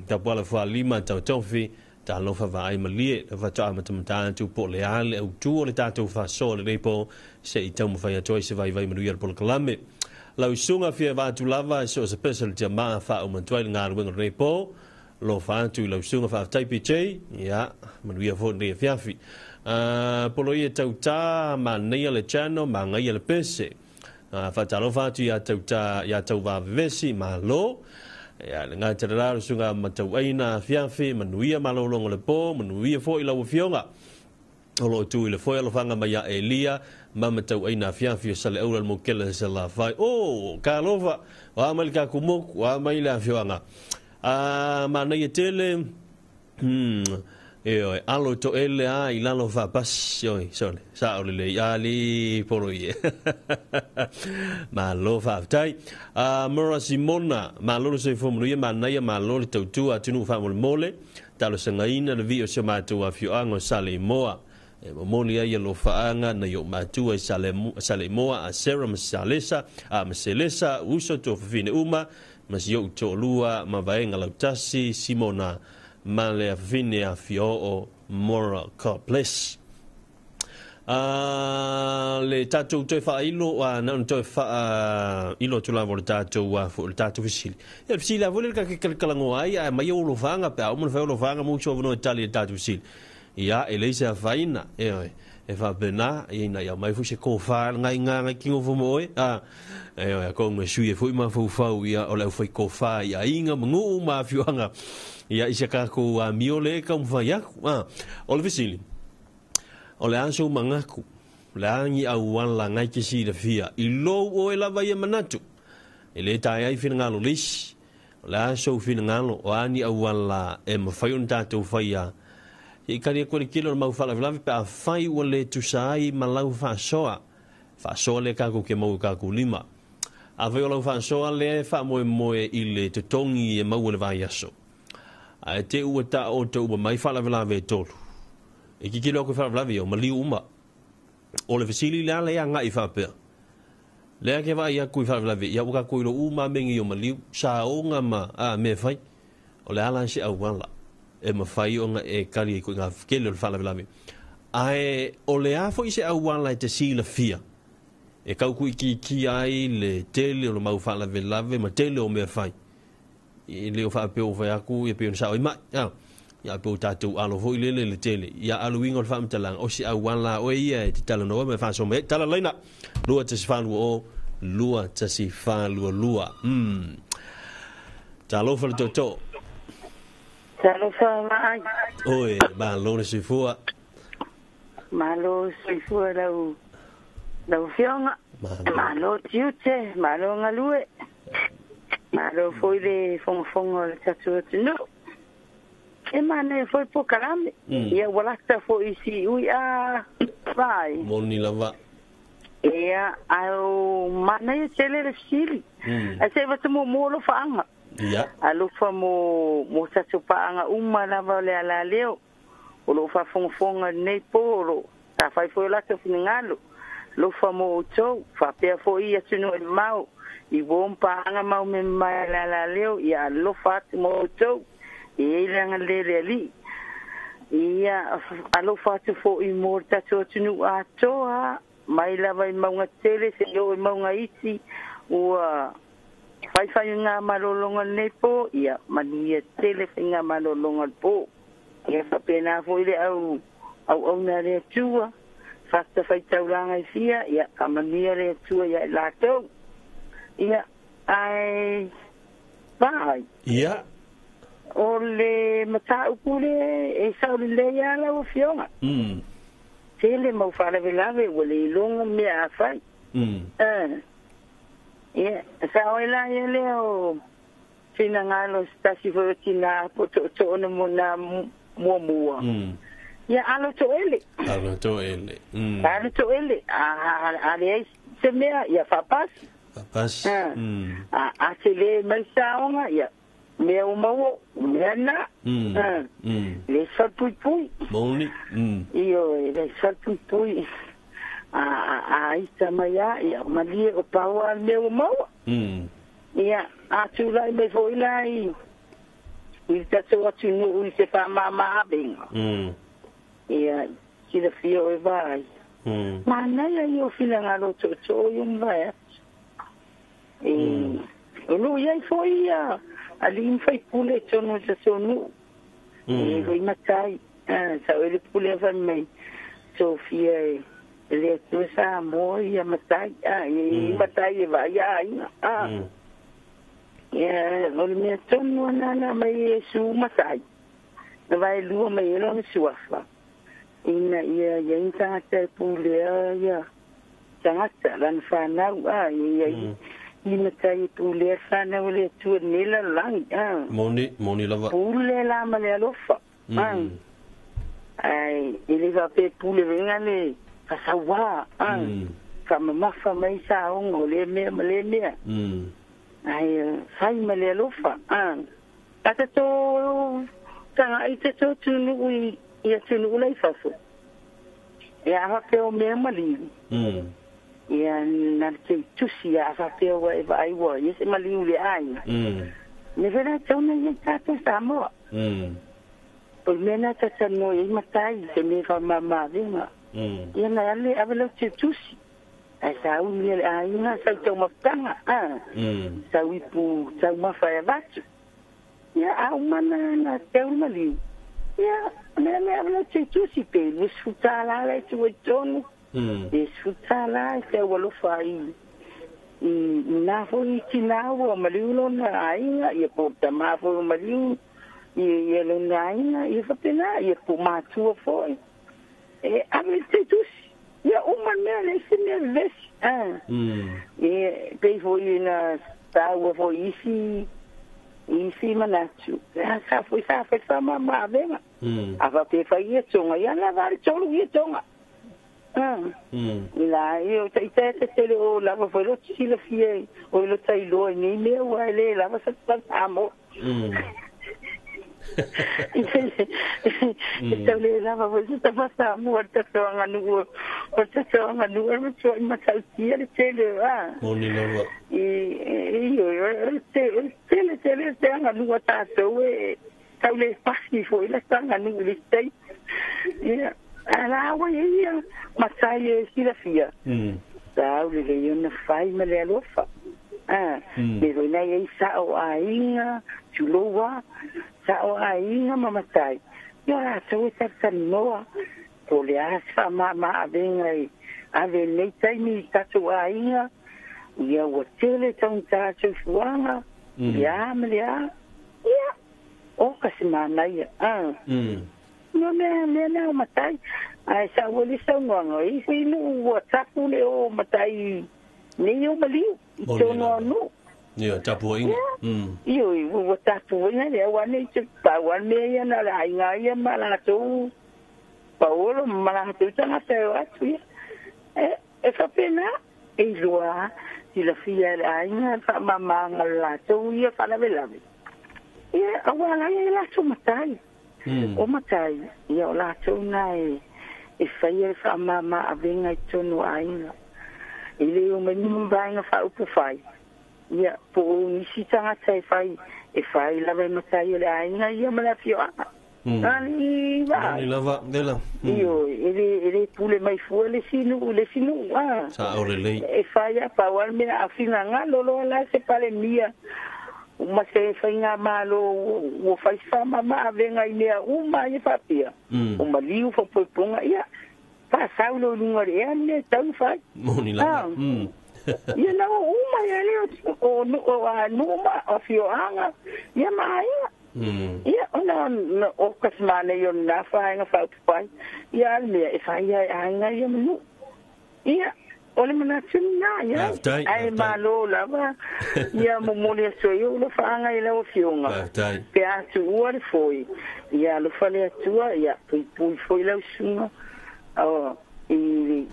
Tapuala Fualima Tautofi, talofa vaai malie, le faatoa matamata atu po o le a le autu o le tatou faasoa lenei po se i taumafai atu ai se vaivai manuia le polokalame. Lau susuga fia vaatu lava e so o se pese o le tiamaa faauma atu ai le galuega o lenei po, lofa atu i lau susuga faafetai PJ, ia, manuia foi lenei afiafi. Poloia tautā, manaia le channel, magaia le pese. Faatalofa atu ia tauta ia tauvavevesi malo. Ia le gata le la le susuga matauaina afiafi manuia malologa o le po, manuia foi lau afioga. O lo o tu i le foe alofaga mai ia Elia ma matauaina afiafi o Saleaula le mokele se lafai. O, kalofa, o a mai le kakumoku, o a mai le afioaga. Manaia tele, e oe, alo to ele a i lalo faapasi, oi, sole, sao lelei, ali polo ie. Malo faafetai. Mora Simona, malo le soifua manuia, manaia, malo le tautua atunuu faamolemole, talosagaina le vii o si o matou afioaga o Saleimoa. E momoli ai alofaaga nai ou matua i Saleimoa, a Sarah ma Salesa, a ma Selesa, uso tuafafine uma, ma si ou toalua ma vaega lautasi, Simona, ma le afafine afioo Mora. God bless. Le tatou toe faailo na ona toe faailo atu lava o le tatou le tatou fesili. Ia le fesili lava foi le kakekalagoa ai ae mai ou alofaga pe a uma ona fai alofaga mo uso avanoa e tali i le tatou fesili. Ia e leai se afaina e e faapena ia ina ia mai foi se kofa ngai ngai kingo fo mo oe. E oe ko ngai sui e foi mafaufau ia o le aufai kofa i aiga ma nuu ma afioaga. Ia i se takou amio le taumafai aku. O le fesili. O le aso mangaku, le a ni auala ngai ke silafia, i lou oe lava ia manatu. E le tae ai finagalo le isi, o le a sou finagalo, o a ni auala e mafai ona tatou faia. I kari aku le kilo o le mau faalavelave pe afai ua le tusa ai ma lau faasoa. Faasoa lea tatou ke maua i tatou lima. Afai o lau faasoa lea e faamoemoe i le totogi e maua i le vaiaso. Ae te ua taoto uma mai faalavelave e tolu. E kikilo aku i faalavelave ia o maliu uma. O le fesili le ala e agai faapea. Lea ke vaai aku i faalavelave ia ua tatou iloa uma mea nei o maliu, saoga ma mea fai. O le ala se auala e mafai ona e kali ai koe ngā kele o le faalavelave. Ae o le a foi se auala e te silafia. E kau kuikiikia ai le tele o le mau faalavelave ma tele o mea fai. I le o faapea ua fai aku ia pei ona sao ai mai. Ia pe o tatou alo foi lele le tele. Ia aluiga o le faamatalaga o se auala oe ia e te talanoa ma e faasoa mai ai. Tala laina 2 1 4 2 0 2 1 4 2 2. Talofa le tootoo. Talofa maai. Oi, malo le soifua. Malo soifua lau afioga. Malo. Malo tiute, malo galue. Malo foi le fogafoga o le tatou atunuu. E manaia foi polokalame. Ia ua lata foi i siui a vai. Moni lava. Ia, ae o manaia tele le fesili. Ae se i avatu muamua alofaaga. Ia. Alofa mo tatou paaga uma lava o le alaleo. O loo faafogafoga lenei po o loo Sa fai foi latou finagalo. Lofa mo outou, faapea foi i atunuu e mamao, i uo ma paaga ma au mea mamae a le alaleo, ia alofa atu mo outou, e i ai le agalelei o le Alii. Ia alofa atu foi mo le tatou atunuu atoa, mai lava i mauga tele seia oo i mauga iti, ua fai faigamalologa i lenei po, ia manuia tele faigamalologa o le po. Ia faapena foi le au auauna a le Atua, fatafaitaulaga e fia, ia faamanuia le Atua ia i latou. Ia, ae vaai. Ia. O le mataupu lea e sao lelei lava lau Afioga. Tele mau faalavelave ua le iloga mea a fai. Ia, sao ai la ia lea o finagalo o se tasi foi o tina po o tootoo na muamua. Ia, alo toele. Alo toele. Alo toele. A leai se mea, ia faapasi. Faapasi. A tele mai saoga, ia mea ua maua, mea na. Le falepuipui. Moni. Ioe, le falepuipui. A ita mai a, ia malie o paua le mea ua maua. Ia, a tulai mai foi la i le tatou atunuu i se faamama avega. Ia, silafia oe vaai. Manaia ia o finagalo o tootoo ia mavae atu. O lo o i ai foi ia alii ma faipule i totonu o le tatou nuu. E foi matai, sao ai le pule a fai mai, tofia e le Atua Samoa ia matai, i matai e vaai aiga. Ia, o le mea tonu ana mai Iesu matai, na vaelua mai ai lona suafa, ina ia iai ni tagata e pulea ia tagata, lana fanau, ia iai ni matai e pulea le fanau a le Atua i lenei lalolagi. Moni, moni lava. Pule la ma le alofa. Ai, e le faapea pule vaega le faasauā, faamamafa mai saoga o lea mea ma lea mea. Ai, fai ma le alofa. A tatou taga'i tatou atunuu i atunuu la i fafo, ia a faapea o mea maliu, ia na te tusi a faapea ua e vaai ua ia se maliu le aiga. Me foi la tau na ia i tatou Samoa. O le mea na tatalanoa i ai matai, se mea faamama avega. Ia na ale ave lau te tusi. Ae sauni e le aiga sau taumafataga, sau ipu taumafa e avatu. Ia a uma na teu le maliu, ia mea le ave lau te tusi pe $20 la e tuu ai totonu. $20 e tau alofa ai i na foi tina ua maliu lona aiga, ia po o tama foi ua maliu ia lona aiga, ia faapena, ia po o matua foi. E ave le tusi. Ia uma le mea, leai se mea vevesi. Ia, pei foi na taua foi isi manatu. Sa foi sa fai faamama avega. A faapea fai ia toga, ia na va le tolu ia toga. I la ia o taita e tele o lava foi lo silafia o lo tailoa i nei mea ua e le lava sa Samoa. E tau le lava foi se tafa Samoa le tatou aganuu o le tatou aganuu e matuai matautia le tele a. Moni lava. I o le tele tele te aganuu a tatou e tau le pasi foi la aganuu i le taimi. Ia, a la ua ia matai e silafia. Tau lelei ona fai ma le alofa. Me foi na ia i sao aiga, tuloua, sao aiga ma matai. Ia latou e talatalanoa, po o le a se faamama avega e ave i lenei taimi i tatou aiga, ia ua tele taugata soifuaga, le a ma le a. Ia, oka se manaia. Ia mea mea na o matai. Ae sau ai le saunoaga, e i ai foi nuu ua tapu le o matai nei o maliu i totonu o nuu. Ia, tapuaiga. Ioe, ua tapuaiga le aua nei te pau a le mea ia na o le aiga ia ma latou paolo ma latou tagata e o atu ia. E faapena, e iloa silafia e le aiga le faamamaga o le latou ia faalavelave. Ia, aua la ia e latou matai. O matai, ia o latou na e E whai e wha mama a venga i tonu ainga. I le o mai mbainga wha upu whai. Ia, po o nisi tangata e whai lava e matai o le ainga ia mana fio anga. Ani va. Ani lava, vela. Io, ele pule mai fua le sinu, ah. Sa o le lei. E whai a pawal mea a whinga ngā lolo la se pale mia. Uma se whainga malo, ua whai wha mama a venga i mea uma i whapia. Uma liu whapoiponga, ia. Pa saulo lunga le ea mea tau whai. Moni lava. Ia na o uma ia leo o numa o fioanga, ia maainga. Ia ona o kasmane i o nā whainga whautupai. Ia almea e whai ai ainga ia manu. Ia o le manatu nā ia. Ai malo lava. Ia momoli aso i o le whaanga i lau fionga. Pe atu ua le foi. Ia lo whale atua ia pui pui foi lau sunga. O i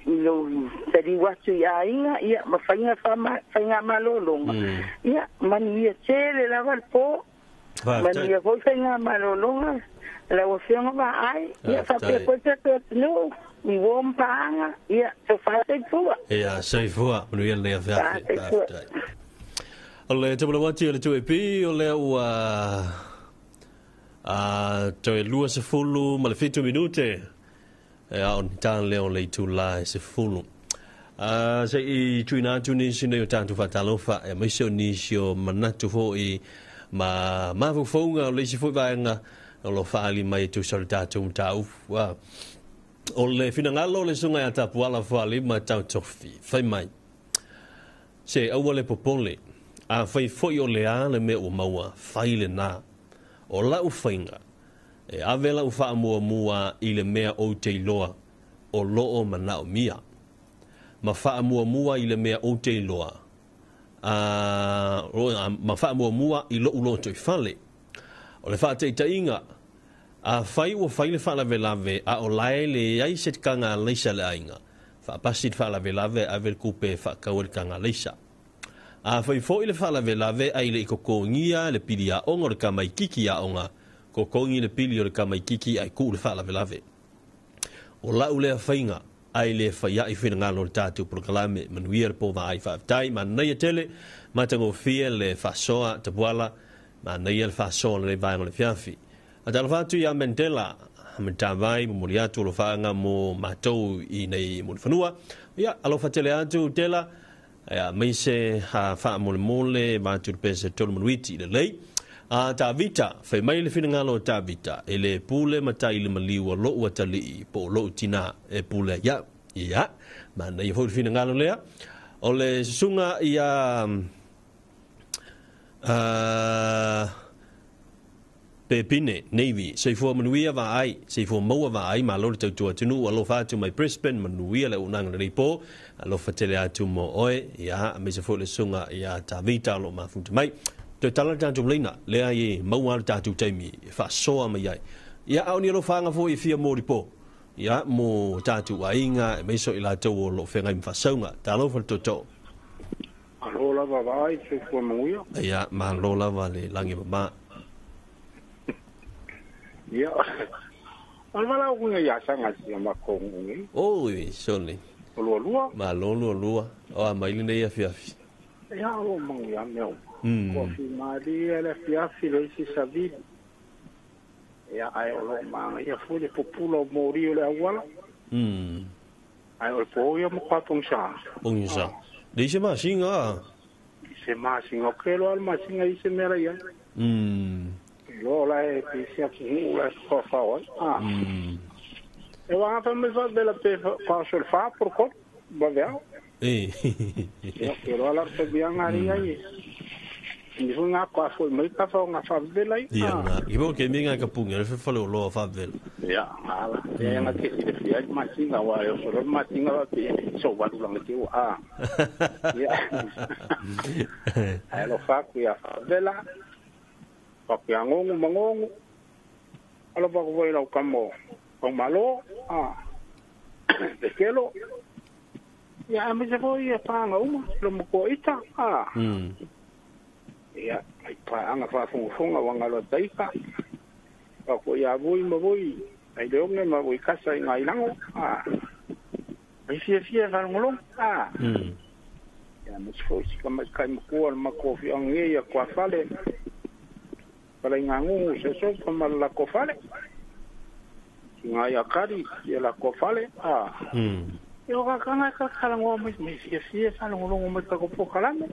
lo tari watu i ainga ia ma whainga whainga malolonga. Ia manu ia tele lava le po. Manu ia foi whainga malolonga. Lau fionga ma ai. Ia whapea koe te atu i wompaanga ia te whaseifua. Ia, seifua, manu ia lea whiawhi. O le tapulawati o le 2AP, o lea ua toe 20 ma le 7 minute. Ea o ni tāna leo le itula e se fulu. Se i tuina atu nisi nei o tātu whatalofa, e maise o nisi o manatu fo i ma mafufonga o le isi fo i vaenga o lo whaali mai e tūsa o le tātou mtāufu. O le finangalo le sunga ia tapuala whaali ma tau tofi. Whai mai. Se aua le popole, a whai foi o le a le mea o maua, whai le nā. O lau whainga, e avela u wha mua mua i le mea o te iloa o loo manao mia. Ma wha mua mua i le mea o te iloa. Ma wha mua mua i lo ulo toi whale. O le wha te itainga, a whai ua whai le wha a o lae le ai se kanga leisa le ainga. Wha pasit wha lave lave a vel kupe wha kawel kanga leisa. A whai fo i le wha lave a i le ikokongia le pili a onga o le kamaikiki a onga. Ko kongi le pili o le kamaikiki ai ku le wha lave lave. O lau lea whainga ai le whaia i whina ngalo le tātou prokalame manuia le pō ai whaaftai ma nei tele matango fia le whasoa tapuala ma nei le whasoa le vaenga le fiafi. A talo whatu ia Mandela matavai momoli atu lo whaanga mo mātou i nei mo le whanua. Ia alofa tele atu tela ia meise ha wha mole mole mātu le pese tolu manuiti le lei. A Tavita, whai mai le whina Tavita, e le pule matai le maliua lo ua talii, po lo tina e pule ia, ia, ma nei fo le whina lea. O le susunga ia Pepine, Navy, seifua manuia va ai, seifua maua va ai, ma lo le tautua tunu, alofa atu mai Brisbane, manuia le unanga le ripo, alofa tele atu mo oe, ia, meisa fo le susunga ia Tavita lo mafuta mai. Te tala tātou leina, lea i maua le tātou taimi, e whasoa mai ai. Ia au ni alo whaanga fo i fia mōri pō. Ia mō tātou ainga, e meiso i lātou o lo whengai mwhasaunga. Tālo whale toto. Alo lava vai, se fua manguia. Ia, ma lo lava le langi mama. Ia, alwala o kunga ia sanga si makongu ngi. Oi, soni. O lua lua. Ma lo lua lua. O a maili nei afiafi. Ia, o manguia meo. Ko fi mali le fiafi le isi savili. Ia ai o lo manga ia fu le populo mori o le awala. Ai o po ia mo kwa pongsa. Pongsa. Le se masinga. Se masinga ke lo al masinga ise mera ia. Lo la e pisia ku la fa fa wa. E wa fa me fa de la pe fa sol fa por ko ba vea. Eh. Ia ke lo ala te bianga ri ai. Ni funga kwa foi mai ka fa nga fa vela i. Ia nga. I bo ke minga ka punga le fa le lo fa vela. Ia ala. Ia nga ke si le fia masinga wa yo so masinga wa pe so wa langa te a. Ia. Ai lo fa ku ya fa vela. Fa ku ya ngongu mangongu. Alo fa ku voi lau kamo. Kong malo. A. De kelo. Ia me se foi e panga uma lo mo ko ita. A. Ia, ai paanga whaafongafonga wanga lo taika. Wako ia voi ma voi. Ai le onge ma ui kasa i ngai lango. Ai fia fia whalongolong. Ia masi foi si ka mai kai makua le mako fi ange ia kwa fale. Pala i ngā ngungu se so pa ma la ko fale. Ki ngā ia kari ia la ko fale. Ia o kakanga ka kalangoa mai mai fia fia whalongolongo mai ka ko pokalame.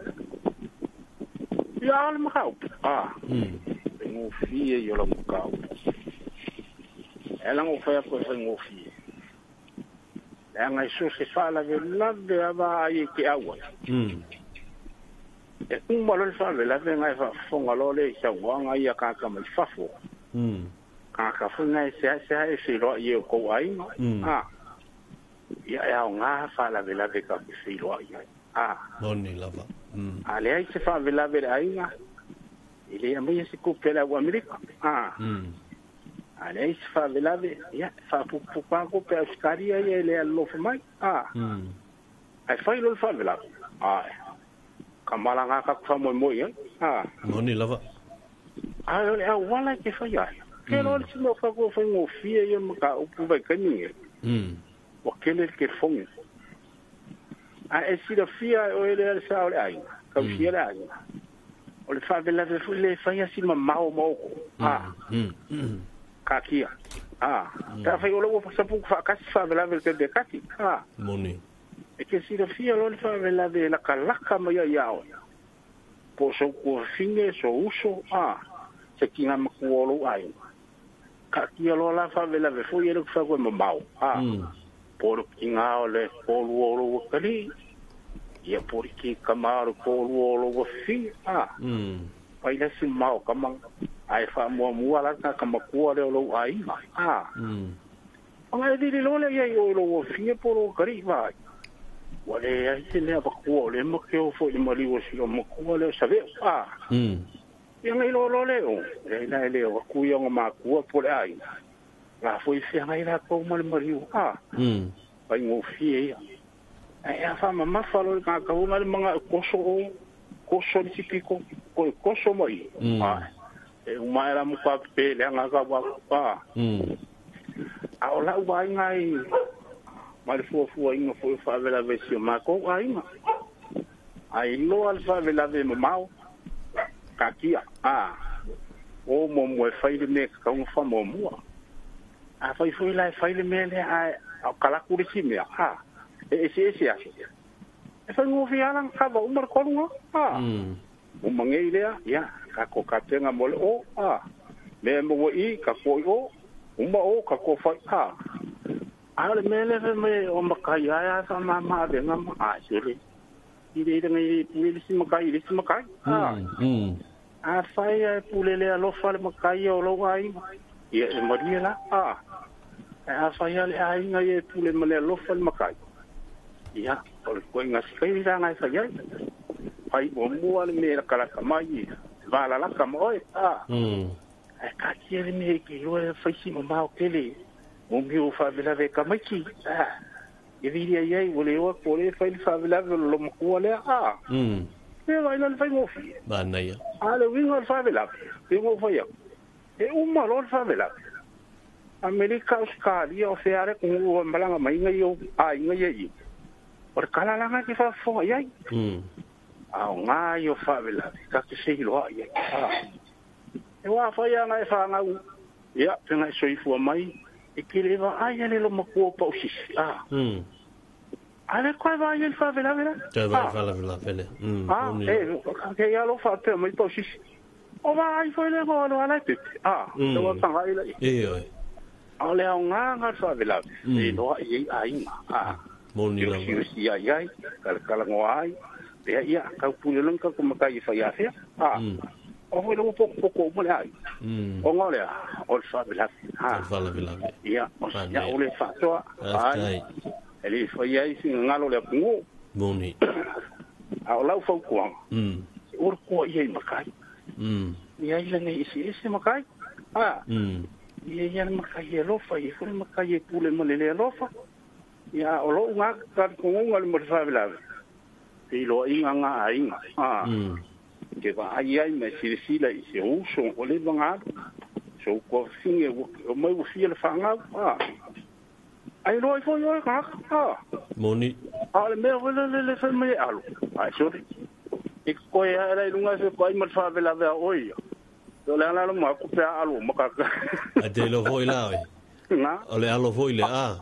Ia ale makau. Ngofie i o la makau. E lango whai ako e whai ngofie. Le anga i so se whaalave lave awa ai e ke aua. E umba lo le whaalave lave ngai whaafonga lo le i sauanga ia kaka mai fafo. Kaka fui ngai sea sea e whiloa i e o kou ainga. Ia e au ngā whaalave lave ka ke whiloa i ai. Moni lava. A le ai se whaalave lave le ainga. I le amai se kupe le au Amerika. A le ai se whaalave, ia, whaapupuka kupe Australia ia le alofa mai. Ai whai lo le whaalave lave. Ka mala ngā kaku whamoi moi ai. Moni lava. Ai o le au wala ke whai ai. Ke lo le sima whakua whai ngōfia ia maka upu vai kaimi e. Wa kele ke whongi. A e sira fia o ele ale sa o le ainga. Kausia le ainga. O le whawelave fui le whai asi ma mao maoko. Ka kia. Ta whai o le ua sapuku whaakasi whawelave le tebe kati. Moni. E ke sira fia lo le whawelave laka laka mai ai ao. Po so kua finge, so uso. Se ki ngā makua o lou ainga. Ka kia lo la whawelave fui e le kuwhakua ma mao. Po le ki ngā o le pōlu o lou wakali. Ia pori ki kama o le pōlu o lou wafi. Pai le si mao kamanga. Ai wha mua mua la ka kamakua le o lou ainga. Anga e diri lole ia i o lou wafi e pōlu wakali vai. Wa le ai se mea pakua o le make o fo i maliu o sila makua le o saweo. Ia ngai lo lo le o. Le ina e le o aku ia nga makua po le ainga. La foi whia ngai la kou ma le mariu. Pai ngōfie ia. E a wha mamafa lo le ngā le manga e koso o, koso le tipiko, ko e koso mai. E umae la muka pe le anga ka waka. A o lau ainga i, ma le fuafua inga fo e whaawelave si o mākou ainga. A i loa le whaawelave mamao, ka kia. O mo mo e whaile me ka kaunga wha mo mua. A whai fui lai whaile me le a kalaku le si mea. E ese ese aso. E whai ngō alang ka wa umar korunga. O mangei lea, ia, ka ko katenga mo le o. Me mo i, ka ko i o. Uma o, ka ko whai. A le me le me o makai ai a sa mama ve nga ma a sele. I le ngai pule le si makai, le si makai. A whai a pule le alofa le makai o lau ai. Ia e maria la. A whai a le ainga e pule ma le alofa le makai. Ia, o le koe ngā sikai rā ngai whai ai. Whai o mua le mea kalaka mai, wāla laka ma oe. E ka kia le mea ki loa e whaisi ma mao kele. Mo miu whawelave ka maiki. E viri ai ai, o le oa ko le whai le whawelave o lo makua lea. E vai la le whai ngōfi. Manaia. A le winga le whawelave. Winga o whai au. E uma lo le whawelave. Amerika Australia o whiare kungu o malanga mainga i o a inga ia i. O le kalalanga ki whafonga iai. A o ngā i o whawelave. Ka te sehiloa iai. E wā whai anga e whangau. Ia, penga e soifua mai. E kere wa ai ele lo makua pa usisi. A le koe vai ele whawelave la. Te vai whawelave le. E, ke ia lo whapea mai pa usisi. O wā ai whai le ngō alo alai pepe. Te wā tanga ila i. E oi. A le au ngā ngā whawelave. E loa i ei ainga. Moni lava. Iusi ai ai, kala ngoa ai. Pea ia, kau pule longa ko makai i whai awhea. O hoi lo poko poko o le ai. O ngā lea, o le whawelave. O le whawelave. Ia, o ia o le whatoa. Ai. E le whai ai si ngalo lea pungo. Moni. A o lau whaukuanga. O le kua ia i makai. Ia ila nei isi isi makai. Ia ia le makai e lofa, ia fule makai e pule ma le lea lofa. Ia o lou ngā ka kongonga le mo le whawelave. Te iloa inga ngā ainga. Ke wa ai ai me silasila i se uso o le vangalo. So ko finge o mai ua fia le faagau a ai loa ifo i oe tagata a Moni. A o le mea foi le le fai mai e alo ai sori i koe a ela i luga se ko ai ma le faavelave'a oe ia o le ala lo ma ku pe alo ma ka A te lo foi la oi. Na. O le alo foi le a.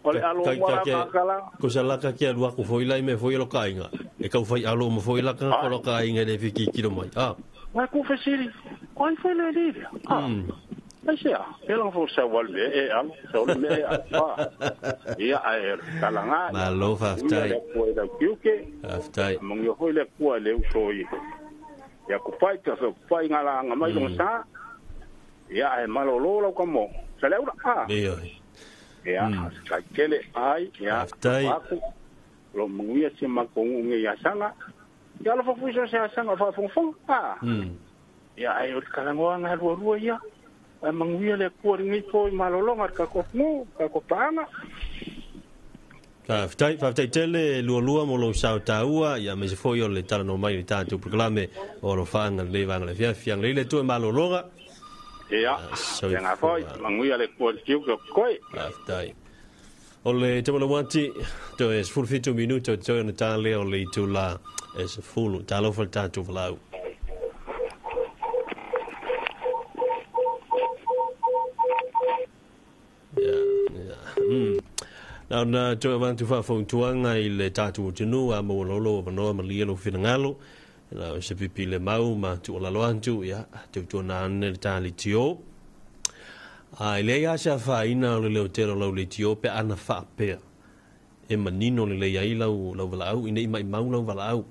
O le alo ma la ka Ko sa laka ki alu aku foi la i me foi lo kainga. E kau fai alo mo foi la ka ko lo kainga le fiki kilo mai. A. Mai ku fesili. Ko ai foi le le. A. Ai se a. E la fo sa wal me e alo. Sa le me e alo. Ia ai kalanga. Malo faftai. Le ku e la kiuke. Faftai. Mong yo foi le ku le uso i. Ia ku pai ka so pai ngala nga mai long sa. Ia e malo lo lau ka mo. Sa le ura. A. Ia. Ia, kai kele ai, ia. Faftai. Lo munguia se makongu nge ia sanga. Ia lo fafuisa se asanga faafogafoga a. Ia ai o le kalagoaga lualua ia. Ae manuia le Akua i lenei po i malologa le tatou atunuu, tatou paaga. Faafetai, faafetai tele lualua mo lou sao taua, ia aemaise foi o le talanoa mai i le tatou polokalame o Alofaaga lenei vaega o le afiafi. Agalelei le Atua i malologa. Ia, faapena foi, manuia le Atua i le tiute o totoe. Faafetai. O le Tamalauati, toe 17 minute o toe ona ta lea o le itula e 10. Talofa le tatou valaau. Na ona toe avatu faafautuaga i le tatou atunuu a maua loa lou avanoa malie lou finagalo. Na o se pipi le mau ma tuualalo atu, ia, tautuana ane le ta leitio. A e leai lava se afaina o le leotele o lau leitio pe ana faapea e manino lelei ai lau, lau valaau, ina i maimau lau valaau.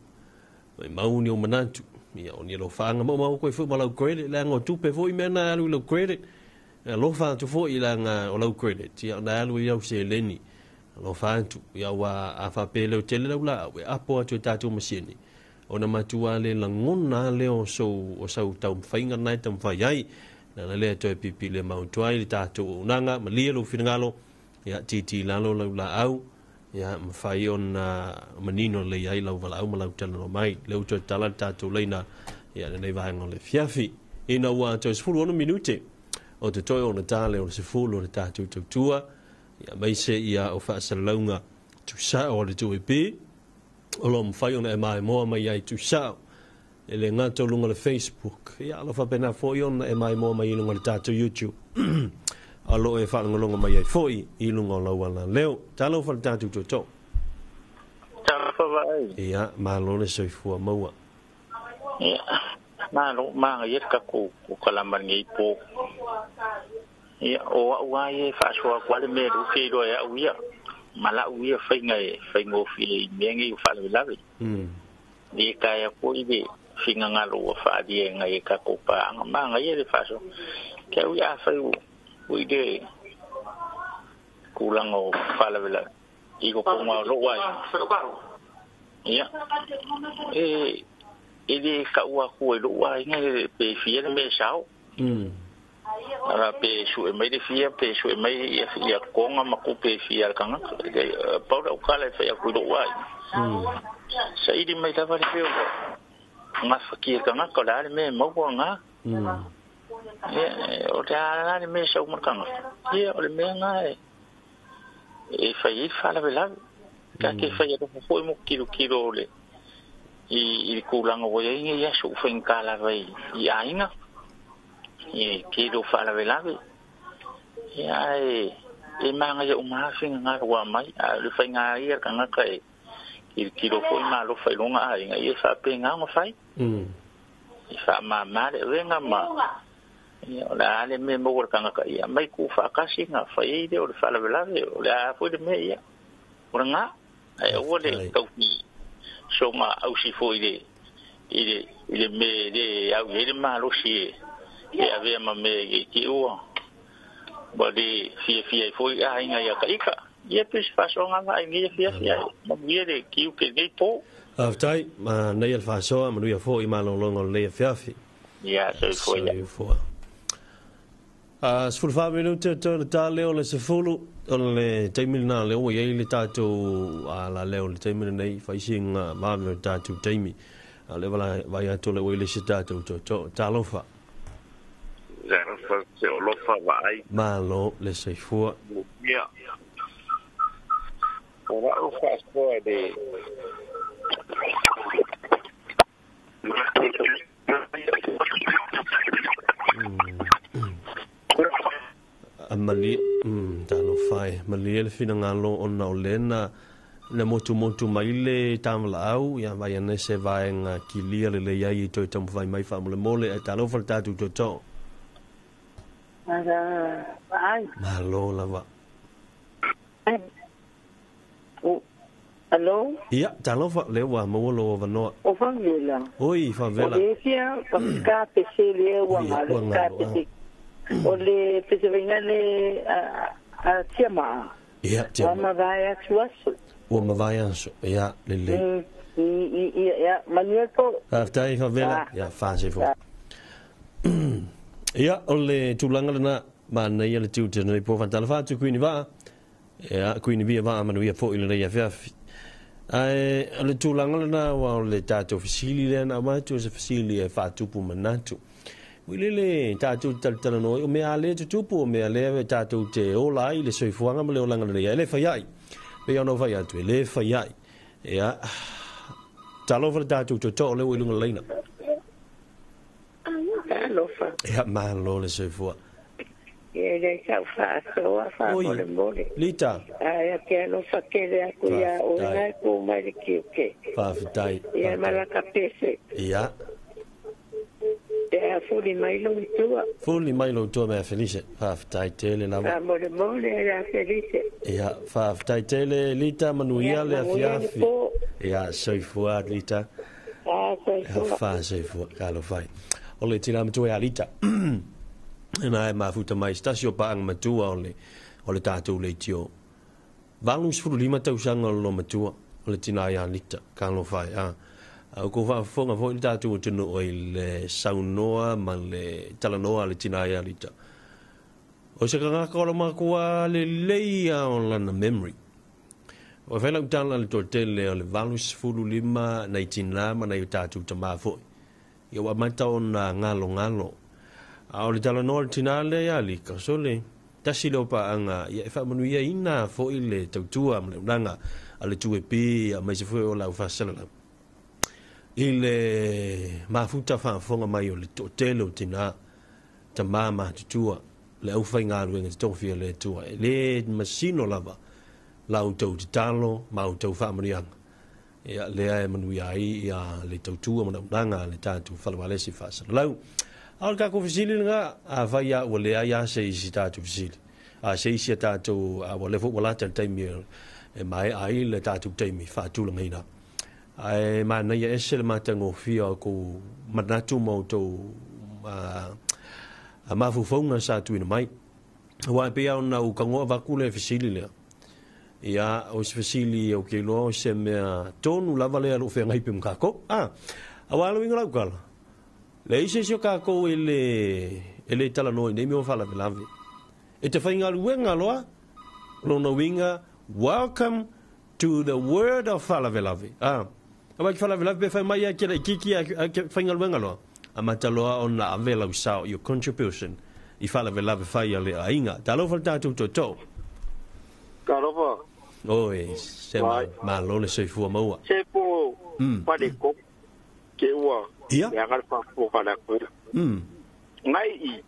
Maimau ni ou manatu, ia, o ni alofaaga maumau koe foi ma lau credit, leaga o tupe foi mea na e alu i lau credit. E alofa atu foi leaga o lau credit, ia, ona e alu i lau seleni. Alofa atu, ia, aua a faapea e leotele lau laau, e apo atu e tatou masini. Ona matua le lagona lea o sou, o sau taumafaiga lena e taumafai ai. Leaga lea toe pipi le mau atu ai le tatou auaunaga, malie lou finagalo, ia titi i lalo lau laau, ia mafai ona manino lelei ai lau valaau ma lau talanoa mai. Lea ua toe tala le tatou laina ia lenei vaega o le afiafi. Ina ua toe 16 minute o te toe ona ta lea o le 10 o le tatou tautua, ia aemaise ia o faasalalauga tusao a le 2AP, o lo o mafai ona e maimoa mai ai tusao e le gata o luga o le Facebook, ia o lo o faapena foi ona e maimoa mai i luga o le tatou YouTube. O lo o e faalogologo mai ai foi i luga o lau alaleo. Talofa le tatou tootoo. Talofa vaai. Ia, malo le soifua maua. Ia, malo, manaia le tatou polokalame lenei po. Ia, o au lava ia e faasoa atu lava le mea e te iloa e au ia, ma lau ia faiga e faigofie i mea nei o faalavelave. Le taea foi le finagalo ua faaalia e nai a tatou paaga. Manaia le faasoa. Ke au ia afai ua i le tulaga o faalavelave i loko o lou aiga. Ia, e le tau atu ai lou aiga pe fia le mea e sao. Ala pe sue mai le fia, pe sue mai ia totoga ma tupe e fia a le tagata. Pau lau tala e fai atu i lou aiga. Saili mai lava le mea ua gafatia e le tagata, o le a le mea e maua lena. Ia, o le a la le mea e sau ma le tagata. Ia, o le mea lena e fai ai le faalavelave. Ta te fai alofa foi mo tilotilo o le i le tulaga ua i ai nei aso ua faigata lava i aiga, i tele o faalavelave. Ia, ae e manaia uma lava finagalo ua aumai, a o le faiga ia a le tagata e tilotilo foi ma alofa i lona aiga, ia e faapena ona fai. E faamama le avega ma ia, o le a le mea e maua e le tagata, ia aumai tuu faatasi ona fai ai lea o le faalavelave, o le a foi le mea, ia, o lena. Ae aua le tauti soga ausi foi i le mea e le au i ai le malosi e avea ma mea i te i ua le fiafia ai foi aiga ia ta ita. Ia pei se faasoaga lena i lenei afiafi, ae manuia le tiute i lenei po. Faafetai, manaia le faasoa, manuia foi malologa o lenei afiafi. Ia, soifua ia. Soifua. 14 minute toe le ta leo le 10, o le taimi lena lea ua i ai le tatou alaleo i le taimi lenei, fai sina vave o le tatou taimi. A o lea vai atu o lea ua i le isi tatou tootoo. Talofa. Talofa. fa se olofa vaai. Malo le soifua. Ia. O la'u fa'asoa le Mali talofa e malie le finagalo ona o lena le motumotu mai le tamalaau ia vai ane se vaega kilia lelei ai i toe taumafai mai faamolemole ae talofa le tatou tootoo. Malo lava. Alo? Ia, talofa, lea ua maua lou avanoa. O Favela. Oi, Favela. O le fia ka pese le ua ngalo ka pese. O le pese venga le a tiama. Ia, tiama. Ua mavae atu aso. Ua mavae aso, ia, lelei. Ia, manuia tolo. Faafetai, Favela. Ia, faasefua. Ia, o le tulaga lena, manaia le tiute nei po faatalofa atu Kuini Vaa. Ia, Kuini Via Vaa manuia fo'i lenei afiafi. Ae, o le tulaga lena ua o le tatou fesili lea na aumai atu o se fesili e faatupu manatu. Ui lele tatou te talatalanoa ai, o mea a lea tutupu, o mea lea e tatou te ola ai le soifuaga ma le olaga lelei ai. E le fai ai. Pei ona ou fai atu, e le fai ai. Ia, talofa le tatou tootoo lea ua i luga o le laina. Talofa. Ia, malo le soifua. Ia, e leai sau faasoa faamolemole. Lita. Ae ke alofa tele atu ia oe na e pu mai le tiute. Faafetai. Ia malaka pese. Ia. Pe a fuli mai lou itua. Fuli mai lou itua mea Felice. Faafetai tele lava. Faamolemole ia Felice. Ia, faafetai tele Lita, manuia le afiafi. Ia, soifua Lita. Soifua. Faasoifua, talofa ai. O le tina matua ia Lita. Na e mafuta mai se tasi o paaga matua o le o le tatou leitio. 85 tausaga o le loomatua o le tina ia Lita, talofa e. A ua kou faafofoga foi le tatou atunuu i le saunoa ma le talanoa a le tina ia Lita. O se tagata o le matua lelei lava o lana memory. Ua fai lau tala i le toatele o le 85 nai tina ma nai o tatou tama foi. Ia ua amata ona galogalo. A o le talanoa a le tina lea ia Lika, sole, tasi lea o paaga ia e faamanuiaina foi le tautua ma le auaunaga a le 2AP aemaise foi o lau faasalalau i le mafuta faafofoga mai o le toatele o tina, tama matutua, le aufaigaluega totofi a le Atua. E le masino lava la outou tatalo ma outou faamanuiaga. Ia, lea e manuia ai ia le tautua ma le auaunaga a le tatou fale ualesi faasalalau. A o le tatou fesili lena, afai lava ua leai lava se isi tatou fesili, a se isi a tatou, a ua lea foi ua lata le taimi e maea ai le tatou taimi faatulagaina. Ae manaia ese le matagofie o outou manatu ma outou mafaufauga sa tuuina mai. Aua e pei lava ona ou tago avatu le fesili lea, ia, o se fesili ou te iloa o se mea tonu lava lea o lo o feagai pea ma tatou. A, aua o le uiga o lau tala, leai se isi o tatou e le, e le talanoa i nei mea o faalavelave. E te faigaluega loa, o lona uiga, welcome to the world of faalavelave. A, aua e te faalavelave pe fai mai lava ke laitiiti ae ke faigaluega loa, amata loa ona ave lau sao, your contribution, i faalavelave fai a le aiga. Talofa le tatou tootoo. Talofa. Oi, se malo le soifua maua. Se po pale ko ke ua. Ia. Le aga le faafofoga le atu. Ngai i.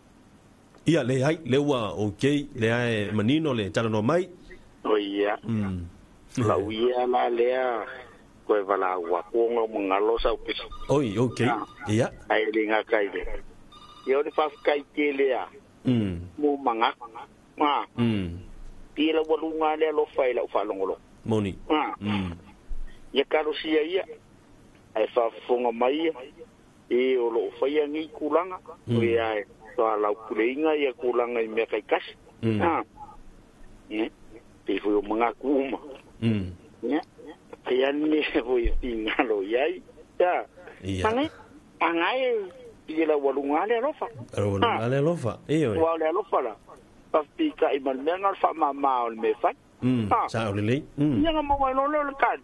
Ia, leai, lea ua okay, lea e manino le talanoa mai. O ia. Lau ia la lea koe valaau atu ona o magalo sau pese. Oi, okay. Ia. Ai le gata i le. Ia o le faafetai tele a. Mo manatu. Pei la ua luga le alofa i lau faalogologo. Moni. Ia talosia ia, ae faafofoga mai ia, e o loo faia nei tulaga, ia e soalaupuleina ia tulaga i mea taitasi. Ia, pei foi o manatu uma. Ia, fai ane foi e finagalo i ai. Ia, Ia. Agae, pei la ua luga le alofa. Ua luga le alofa, ioe. Ua o le alofa la, faapipita'i ma le mea lena o le faamama o le mea e fai. Sao lelei. Ia na maua ai loa lea o le tali.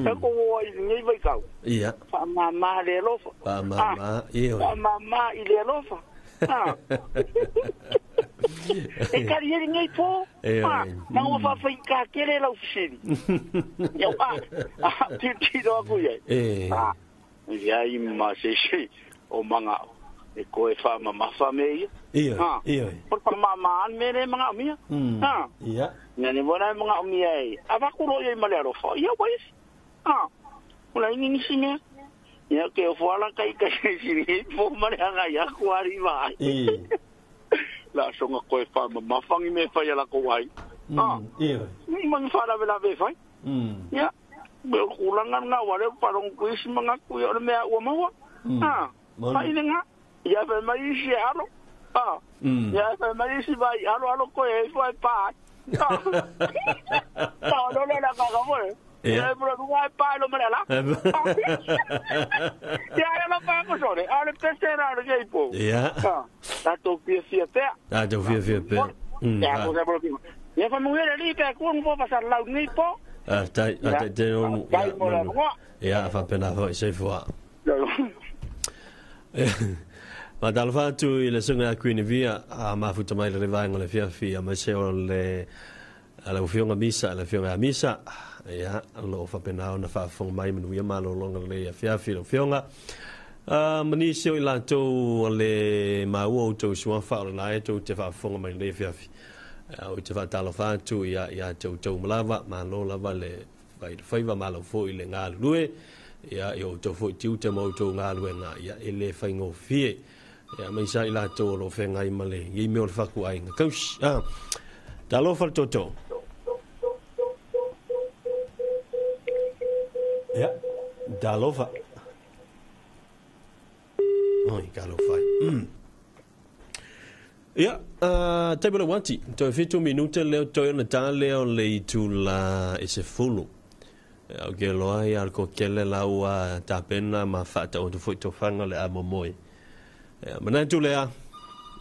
Tatou o ai i lenei vaitau. Ia. Faamama le alofa. Faamama, ioe. Faamama i le alofa. E kari heri nei po. Na ua whawhai ka kere lau fisiri. Ia a tiro aku ia. Ia i ma se se o manga e koe wha mamafa me ia. Ia, ia. O pa mama an me re manga mia. Ia. Ia ni bona manga mia e. Avakuro ia i male arofa. Ia wais. Ula ini nisi mea. Ia ke o fuala kai kai siri po male anga ia kuari vai. La songa koe wha mamafangi me whai ala ko wai. Ia. Ni mangi wha lawe lawe whai. Ia. Me o kulanga ngā wale parong kuisi manga kui o le mea ua maua. Mai le ngā. Ia whai mai isi e alo. Ia whai mai isi vai alo alo koe e whai pā. Ta o le la kaka moe. Ia e pura nunga e pā lo mele la. Ia e la pā ko sore. A le pese rā le kei po. Ia. Tātou fia fia pea. Tātou fia fia pea. Ia ko se pura kima. Ia whamungu li pea kuang po pasar lau nei po. Tai te onu. Ia whapena foi se fua. Ma talofa atu i le suga a Queen Via a mafuta mai le vaega o le fiafi a mai se o le a le afioga Misa le afioga a Misa ia lo faapena ona faafofoga mai manuia malōlōga lelei afiafi le afioga manisi o i latou o le maua outou suafa o lena e tou te faafofoga mai lelei afiafi o te faatalofa atu ia ia te outou malava malo lava le faiva malo foi le galulue ia i outou foi tiute ma outou galuega ia e le faigofie ia mai sa i latou o lo feagai ma le i mea o le fakuaiga kausi talofa le toto ia talofa oi talofa ia taibole wanti toe 7 minute leo toe ona tā leo le itula e se fulu au ke loa ia al kokele laua tapena ma faataoto foi tofaga le a momoe manatu lea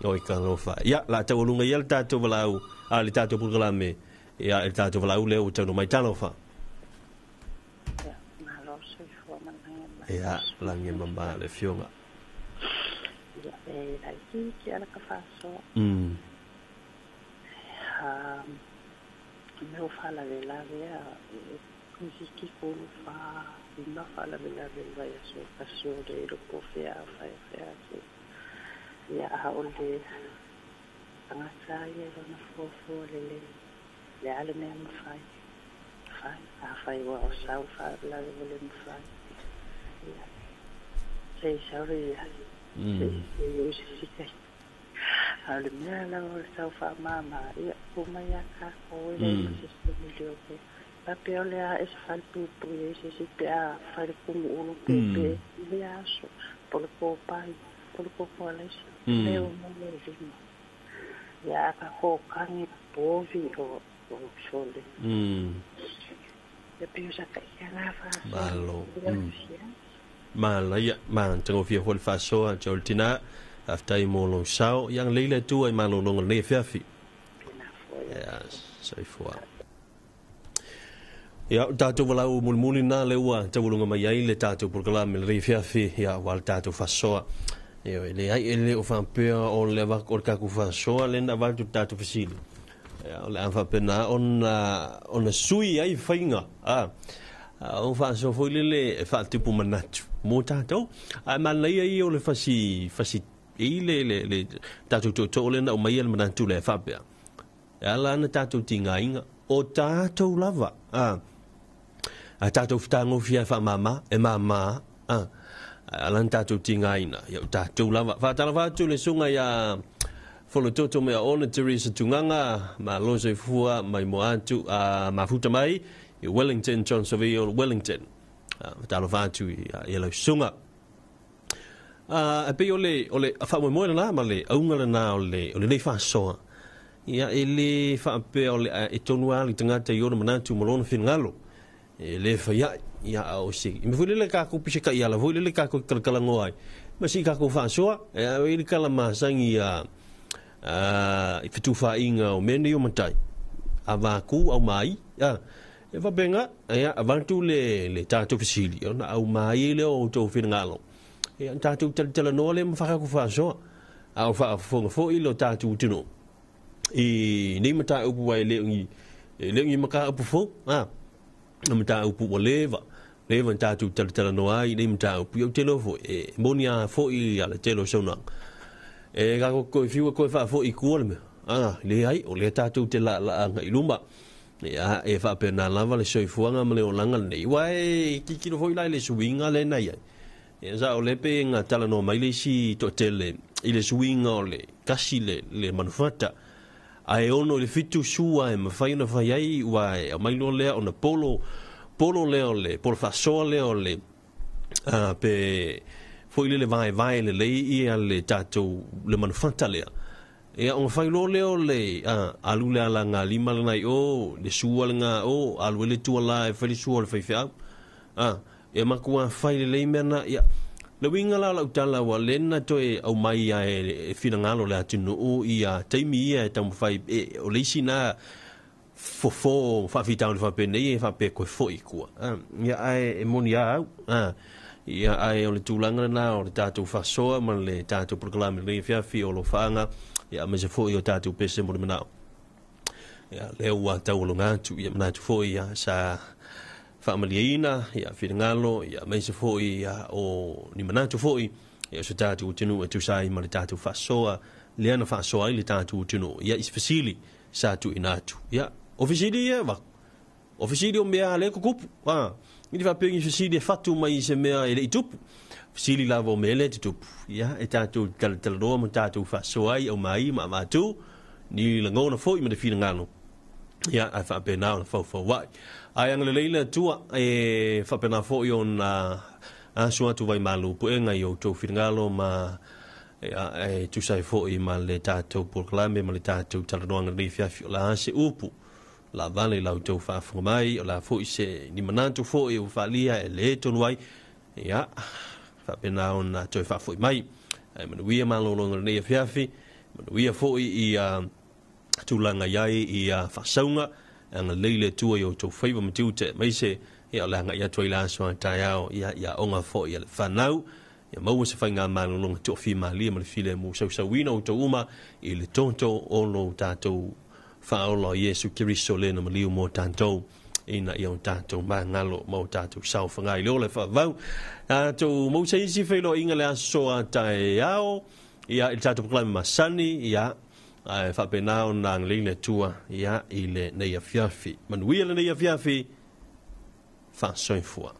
oi kalofa ia la taualuga ia le tatou valaau a le tatou polokalame ia e le tatou valaau lea ua taunuu mai talofa ia lagi mama le afioga ia e laitiiti ala ka faasoa mea o faalavelave a misiki kolu fa lima faalavelave le vaiaso kasi o le ilo po fea o faifea atu ia a o le tagata ia i lona fuafua lelei le a le mea mafai fai afai ua o sau le faalavelave ua le mafai ia sei sau le ia sei sei o se sikai a o le mea lava o le tau faamāmā ia pu mai a kākou e leai ma se isi milio pe faapea o le a e se falepuipui ai se isi pe a fai le kumu ulu pe pe i le aso po le kōpai po le koko alaisa le o mo le lima ia a ka kōkagi povi o sole ia pei o sa taʻiga na faasoa malo malo ia matagofie foi le faasoa tau le tinā faafetai mo lou sao ia agalelei le Atua i malōlōga lenei afiafi ia soifua ia o tatou valaau mulimuli na le ua taualuga mai ai le tatou polokalame lenei afiafi ia ua le tatou faasoa ia e leai e le o faapea o le o le tatou faasoa lena avatu le tatou fesili ia o le a faapena ona ona sui ai faiga a o faasoa foi lele e faatupu manatu mo tatou ae manaia ia o le fasi fasi i le le le tatou tootoo lena aumai le manatu lea e faapea e ala ana tatou tigaina o tatou lava a tatou fetagofia e faamāmā e māmā a ala ana tatou tigaina ia o tatou lava faatalofa atu le suga iā Folototo mea ona Teresa Tugaga malo soifua mai moa atu a mafuta mai i Wellington John Savio Wellington faatalofa atu i lau susuga e pei o le o le faamoemoe lena ma le auga lena o le o lenei faasoa ia e lē faapea o le e tonu lava le tagata i ona manatu ma lona finagalo e lē faiaʻi ia a o se mea foi lele takou pise taʻiala foi lele tatou talatalanoa ai ma sii takou faasoa e i le tala masani ia i fetufaaiga o mea nei o matai avākū aumāi e faapena ia avatu le le tatou fesili ona aumāi lea o outou finagalo ia ona tatou talatalanoa lea ma faatatou faasoa. A o faafofoga foi lo tatou atunuu i nei mataupu ai le ngi e le ngi mataupu fou a na mataupu ua leva leva na tatou talatalanoa ai nei mataupu. Ia ou te iloa foi e moni a foi a le tele o saunoaga e ka koe fiu e koe faafoi i tua le mea a leai o lea tatou te laalaaga i luma. Ia e faapena lava le soifuaga ma le olaga lenei ua e tilotilo foi la i le suiga lea na i ai. Ia sa o le pe nga talanoa mai le isi toatele i le suiga o le kasi le manufata ae ono i le 7 sua e mafai ona fai ai ua e aumai loa lea ona polo polo lea o le polo faasoa lea o le pe foi le vaevae lelei ia le tatou le manufata lea. Ia ona fai loa lea o le alu le alaga lima lena i o le sua lena o alu ai le tua la e fai le sua o le faifeau. E matua fai lelei mea na ia. Le uiga la o lau tala ua lena toe aumai ai e finagalo le atunuu ia taimi ia e taumafai e o le isi na fofo faafitauli faapenei e faapea koe fo'i i tua. Ia ae e moni a au. Ia ae o le tulaga lena o le tatou faasoa ma le tatou polokalame lenei afiafi o alofaaga ia aemaise foi o tatou pese mo le manao. Ia lea ua taualoga atu ia manatu foi ia sa faamalieina ia finagalo ia aemaise foi ia o ni manatu foi ia o se tatou atunuu e tusa ai ma le tatou faasoa lea na faasoa ai le tatou atunuu ia i se fesili sa tuuina atu. Ia o fesili ia va o fesili o mea le tutupu. I le faapea ni fesili e fatu mai i se mea e lei tupu. Fesili lava o mea le tutupu. Ia e tatou talatalanoa ma tatou faasoa ai aumai ma avatu ni lagona foi ma le finagalo. Ia ae faapena ona faufauai. Ae agalelei le Atua e faapena foi ona aso atu vai malu puega i outou finagalo ma ia, e tusa ai foi ma le tatou polokalame ma le tatou talanoaga lenei afiafi o la se upu la vale i la outou faafofoga mai o la foi se ni manatu foi ua faaalia e le tonu ai. Ia faapena ona toe faafoi mai. Ae manuia malologa lenei afiafi, manuia foi i tulaga i ai i faasauga agalelei le Atua i outou faiva ma tiute aemaise ia o le agai atu ai le aso a taeao ia ia aoga foi a le fanau. Ia maua se faiga malologa toafimalie ma le filemu sausauina outou uma i le toto o lo tatou faaola o Iesu Keriso le na maliu mo tatou ina ia o tatou magalo ma o tatou saofaga i le ola e faavavau. Tatou maua se isi feiloaiga le aso a taeao ia i le tatou polokalame masani ia ae faapena ona agalelei le Atua ia i lenei afiafi. Manuia lenei afiafi, faasoifua.